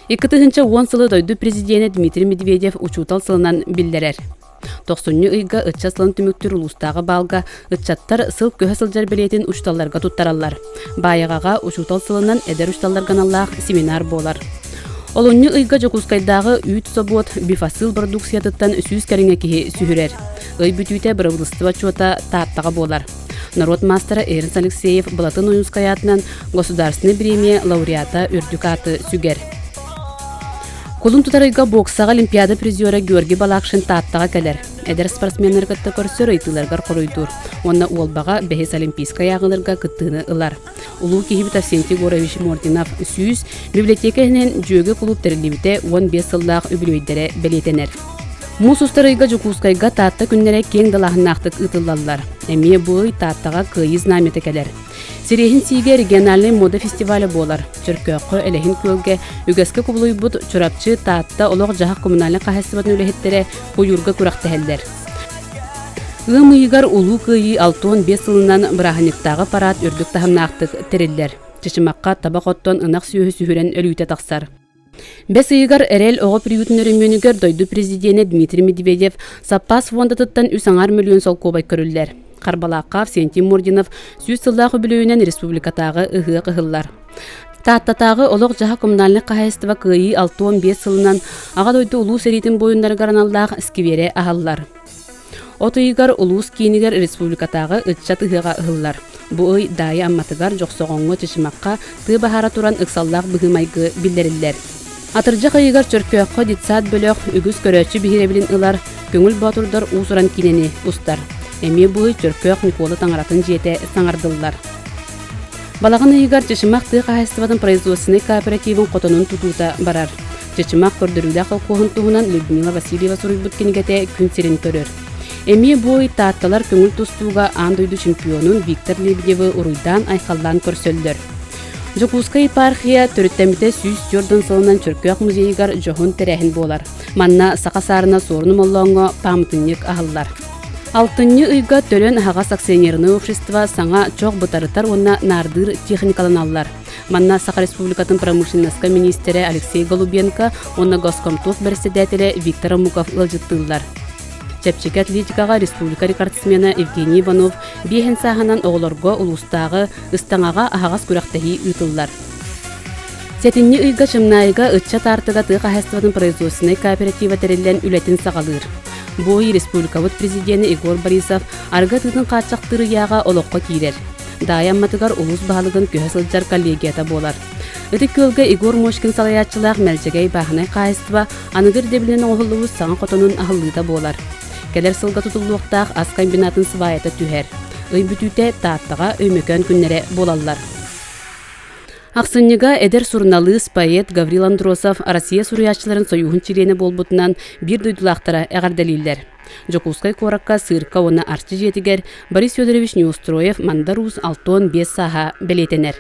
2010 сылы дойду президенэ Дмитрий Медведев учуутал сылынан биллэрэр. Тохсунньу ыйга ыччат сылын түмүктүүр улуустааҕы баалга ыччаттар сыл көһө сылдьар билиэтин учууталларга туттараллар. Баайаҕаҕа учуутал сылынан эдэр учууталларга аналлаах семинар буолар. Олунньу ыйга Дьокуускайдааҕы үүт собуот бифасыл продукциятыттан 100 кэриҥэ киһи сүһүрэр. Ый бүтүүтэ бырабыыталыстыба отчуота Тааттаҕа буолар. Норуот маастара Эрнст Алексеев Былатын Ойуунскай аатынан Государственнай бириэмийэ лауреата үрдүк ааты сүгэр. Кулун тутар ыйга боксаҕа Олимпиада призера Георгий Балакшин Тааттаҕа кэлэр. Эдэр спортсменнары кытта көрсөр ыйытыыларыгар хоруйдуур уонна Уолбаҕа бэһис Олимпийскай ааҕыыларга кыттыыны ылар. Улуу киһибит Арсентий Егорович Мординов 100 библиотека иһинэн Дьүөгэ кулууп тэриллибитэ 15 сыллаах үбүлүөйдэрэ бэлиэтэнэр. Муус устар ыйга Дьокуускайга Таатта күннэрэ киэҥ далааһыннаахтык ыытыллаллар. Эмиэ бу ый Тааттаҕа Кыайыы знамята кэлэр. Сириэһин сиигэ региональнай мода фестиваля буолар. Чөркөөххө, Элэһин күөлгэ үгэскэ кубулуйбут Чурапчы, Таатта олох-дьаһах коммунальнай хаһаайыстыбатын үлэһиттэрэ куйуурга күрэхтэһэллэр. Ыам ыйыгар Улуу Кыайыы 65 сылынан бырааһынньыктааҕы парад үрдүк таһымнаахтык тэриллэр. Чычымахха табах оттон ынах сүөһү сүһүрэн өлүүтэ тахсар. Бэс ыйыгар Эрэл оҕо приютун өрөмүөнүгэр дойду президенэ Дмитрий Медведев саппаас фондатыттан үс аҥаар мөлүйүөн солкуобай көрүллэр. Харбалаахха Авсентий Мординов 100 сыллаах үбүлүөйүнэн республикатааҕы ыһыах ыһыллар. Тааттатааҕы олох-дьаһах коммунальнай хаһаайыстыба Кыайыы 65 сылынан Аҕа дойду Улуу сэриитин буойуннарыгар аналлаах скверэ аһаллар. От ыйыгар улуус киинигэр республикатааҕы ыччат ыһыаҕа ыһыллар. Бу ый Даайа Амматыгар, Дьохсоҕоҥҥо, Чычымахха тыа баһаара туран ыксаллаах быһыы-майгы биллэриллэр. Атырдьах ыйыгар Чөркөөххө детсад бөлөх үгүс көрөөччү биһирэбилин ылар Көҥүл Боотурдар уус-уран киинэни устар. Эмиэ бу ый Чөркөөх Ньукуола таҥаратын дьиэтэ саҥардыллар. Балаҕан ыйыгар Чычымах тыа хаһаайыстыбатын производственнай кооперативын хотонун тутуута барар. Чычымах көрдөрүүлээх холкуоһун туһунан Людмила Васильева суруйбут кинигэтэ күн сирин көрөр. Эмиэ бу ый Таатталар көҥүл тустууга аан дойду чемпионун Виктор Лебедевы уруйдаан-айхаллаан көрсөллөр. Дьокуускай епархия төрүттэммитэ 104 сылынан Чөркөөх музейыгар дьоһун тэрээһин буолар. Манна саха саарына Суорун Омоллооҥҥо пааматынньык аһыллар. Алтынньы ыйга Төлөн аһаҕас акционернай общество саҥа чох бытарытар уонна наардыыр техникаланаллар. Манна Саха Республикатын промышленноска миниистирэ Алексей Голубенко уонна Госкомтуох бэрэссэдээтэлэ Виктор Омуков ыалдьыттыыллар. Чэпчэки атлетикаҕа республика рекордсмена Евгений Иванов биэһин сааһынан оҕолорго улуустааҕы ыстаҥаҕа аһаҕас күрэхтэһии ыытыллар. Сэтинньи ыйга Чымнаайыга ыччат аартыга тыа хаһаайыстыбатын производственнай кооператива тэриллэн үлэтин саҕалыыр. Бу ый республикабыт президенэ Егор Борисов арыгы атыытын хааччахтыыр ыйааҕа олоххо киирэр. Даайа Амматыгар улуус баһылыгын көһө сылдьар коллегията буолар. Ытык Күөлгэ Егор Мошкин салайааччылаах Мэлдьэгэй бааһынай хаһаайыстыба аныгы ирдэбилинэн оҥоһуллубут саҥа хотонун аһыллыыта буолар. Кэлэр сылга тутуллуохтаах ас комбинатын сваята түһэр. Ый бүтүүтэ Тааттаҕа Өймөкөөн күннэрэ буолаллар. Ахсынньыга эдэр суруналыыс, поэт Гаврил Андросов Россия суруйааччыларын сойууһун чилиэнэ буолбутунан биир дойдулаахтара эҕэрдэлииллэр. Дьокуускай куоракка сыырка уонна Арчы дьиэтигэр Борис Федорович Неустроев Мандар Уус 65 сааһа бэлиэтэнэр.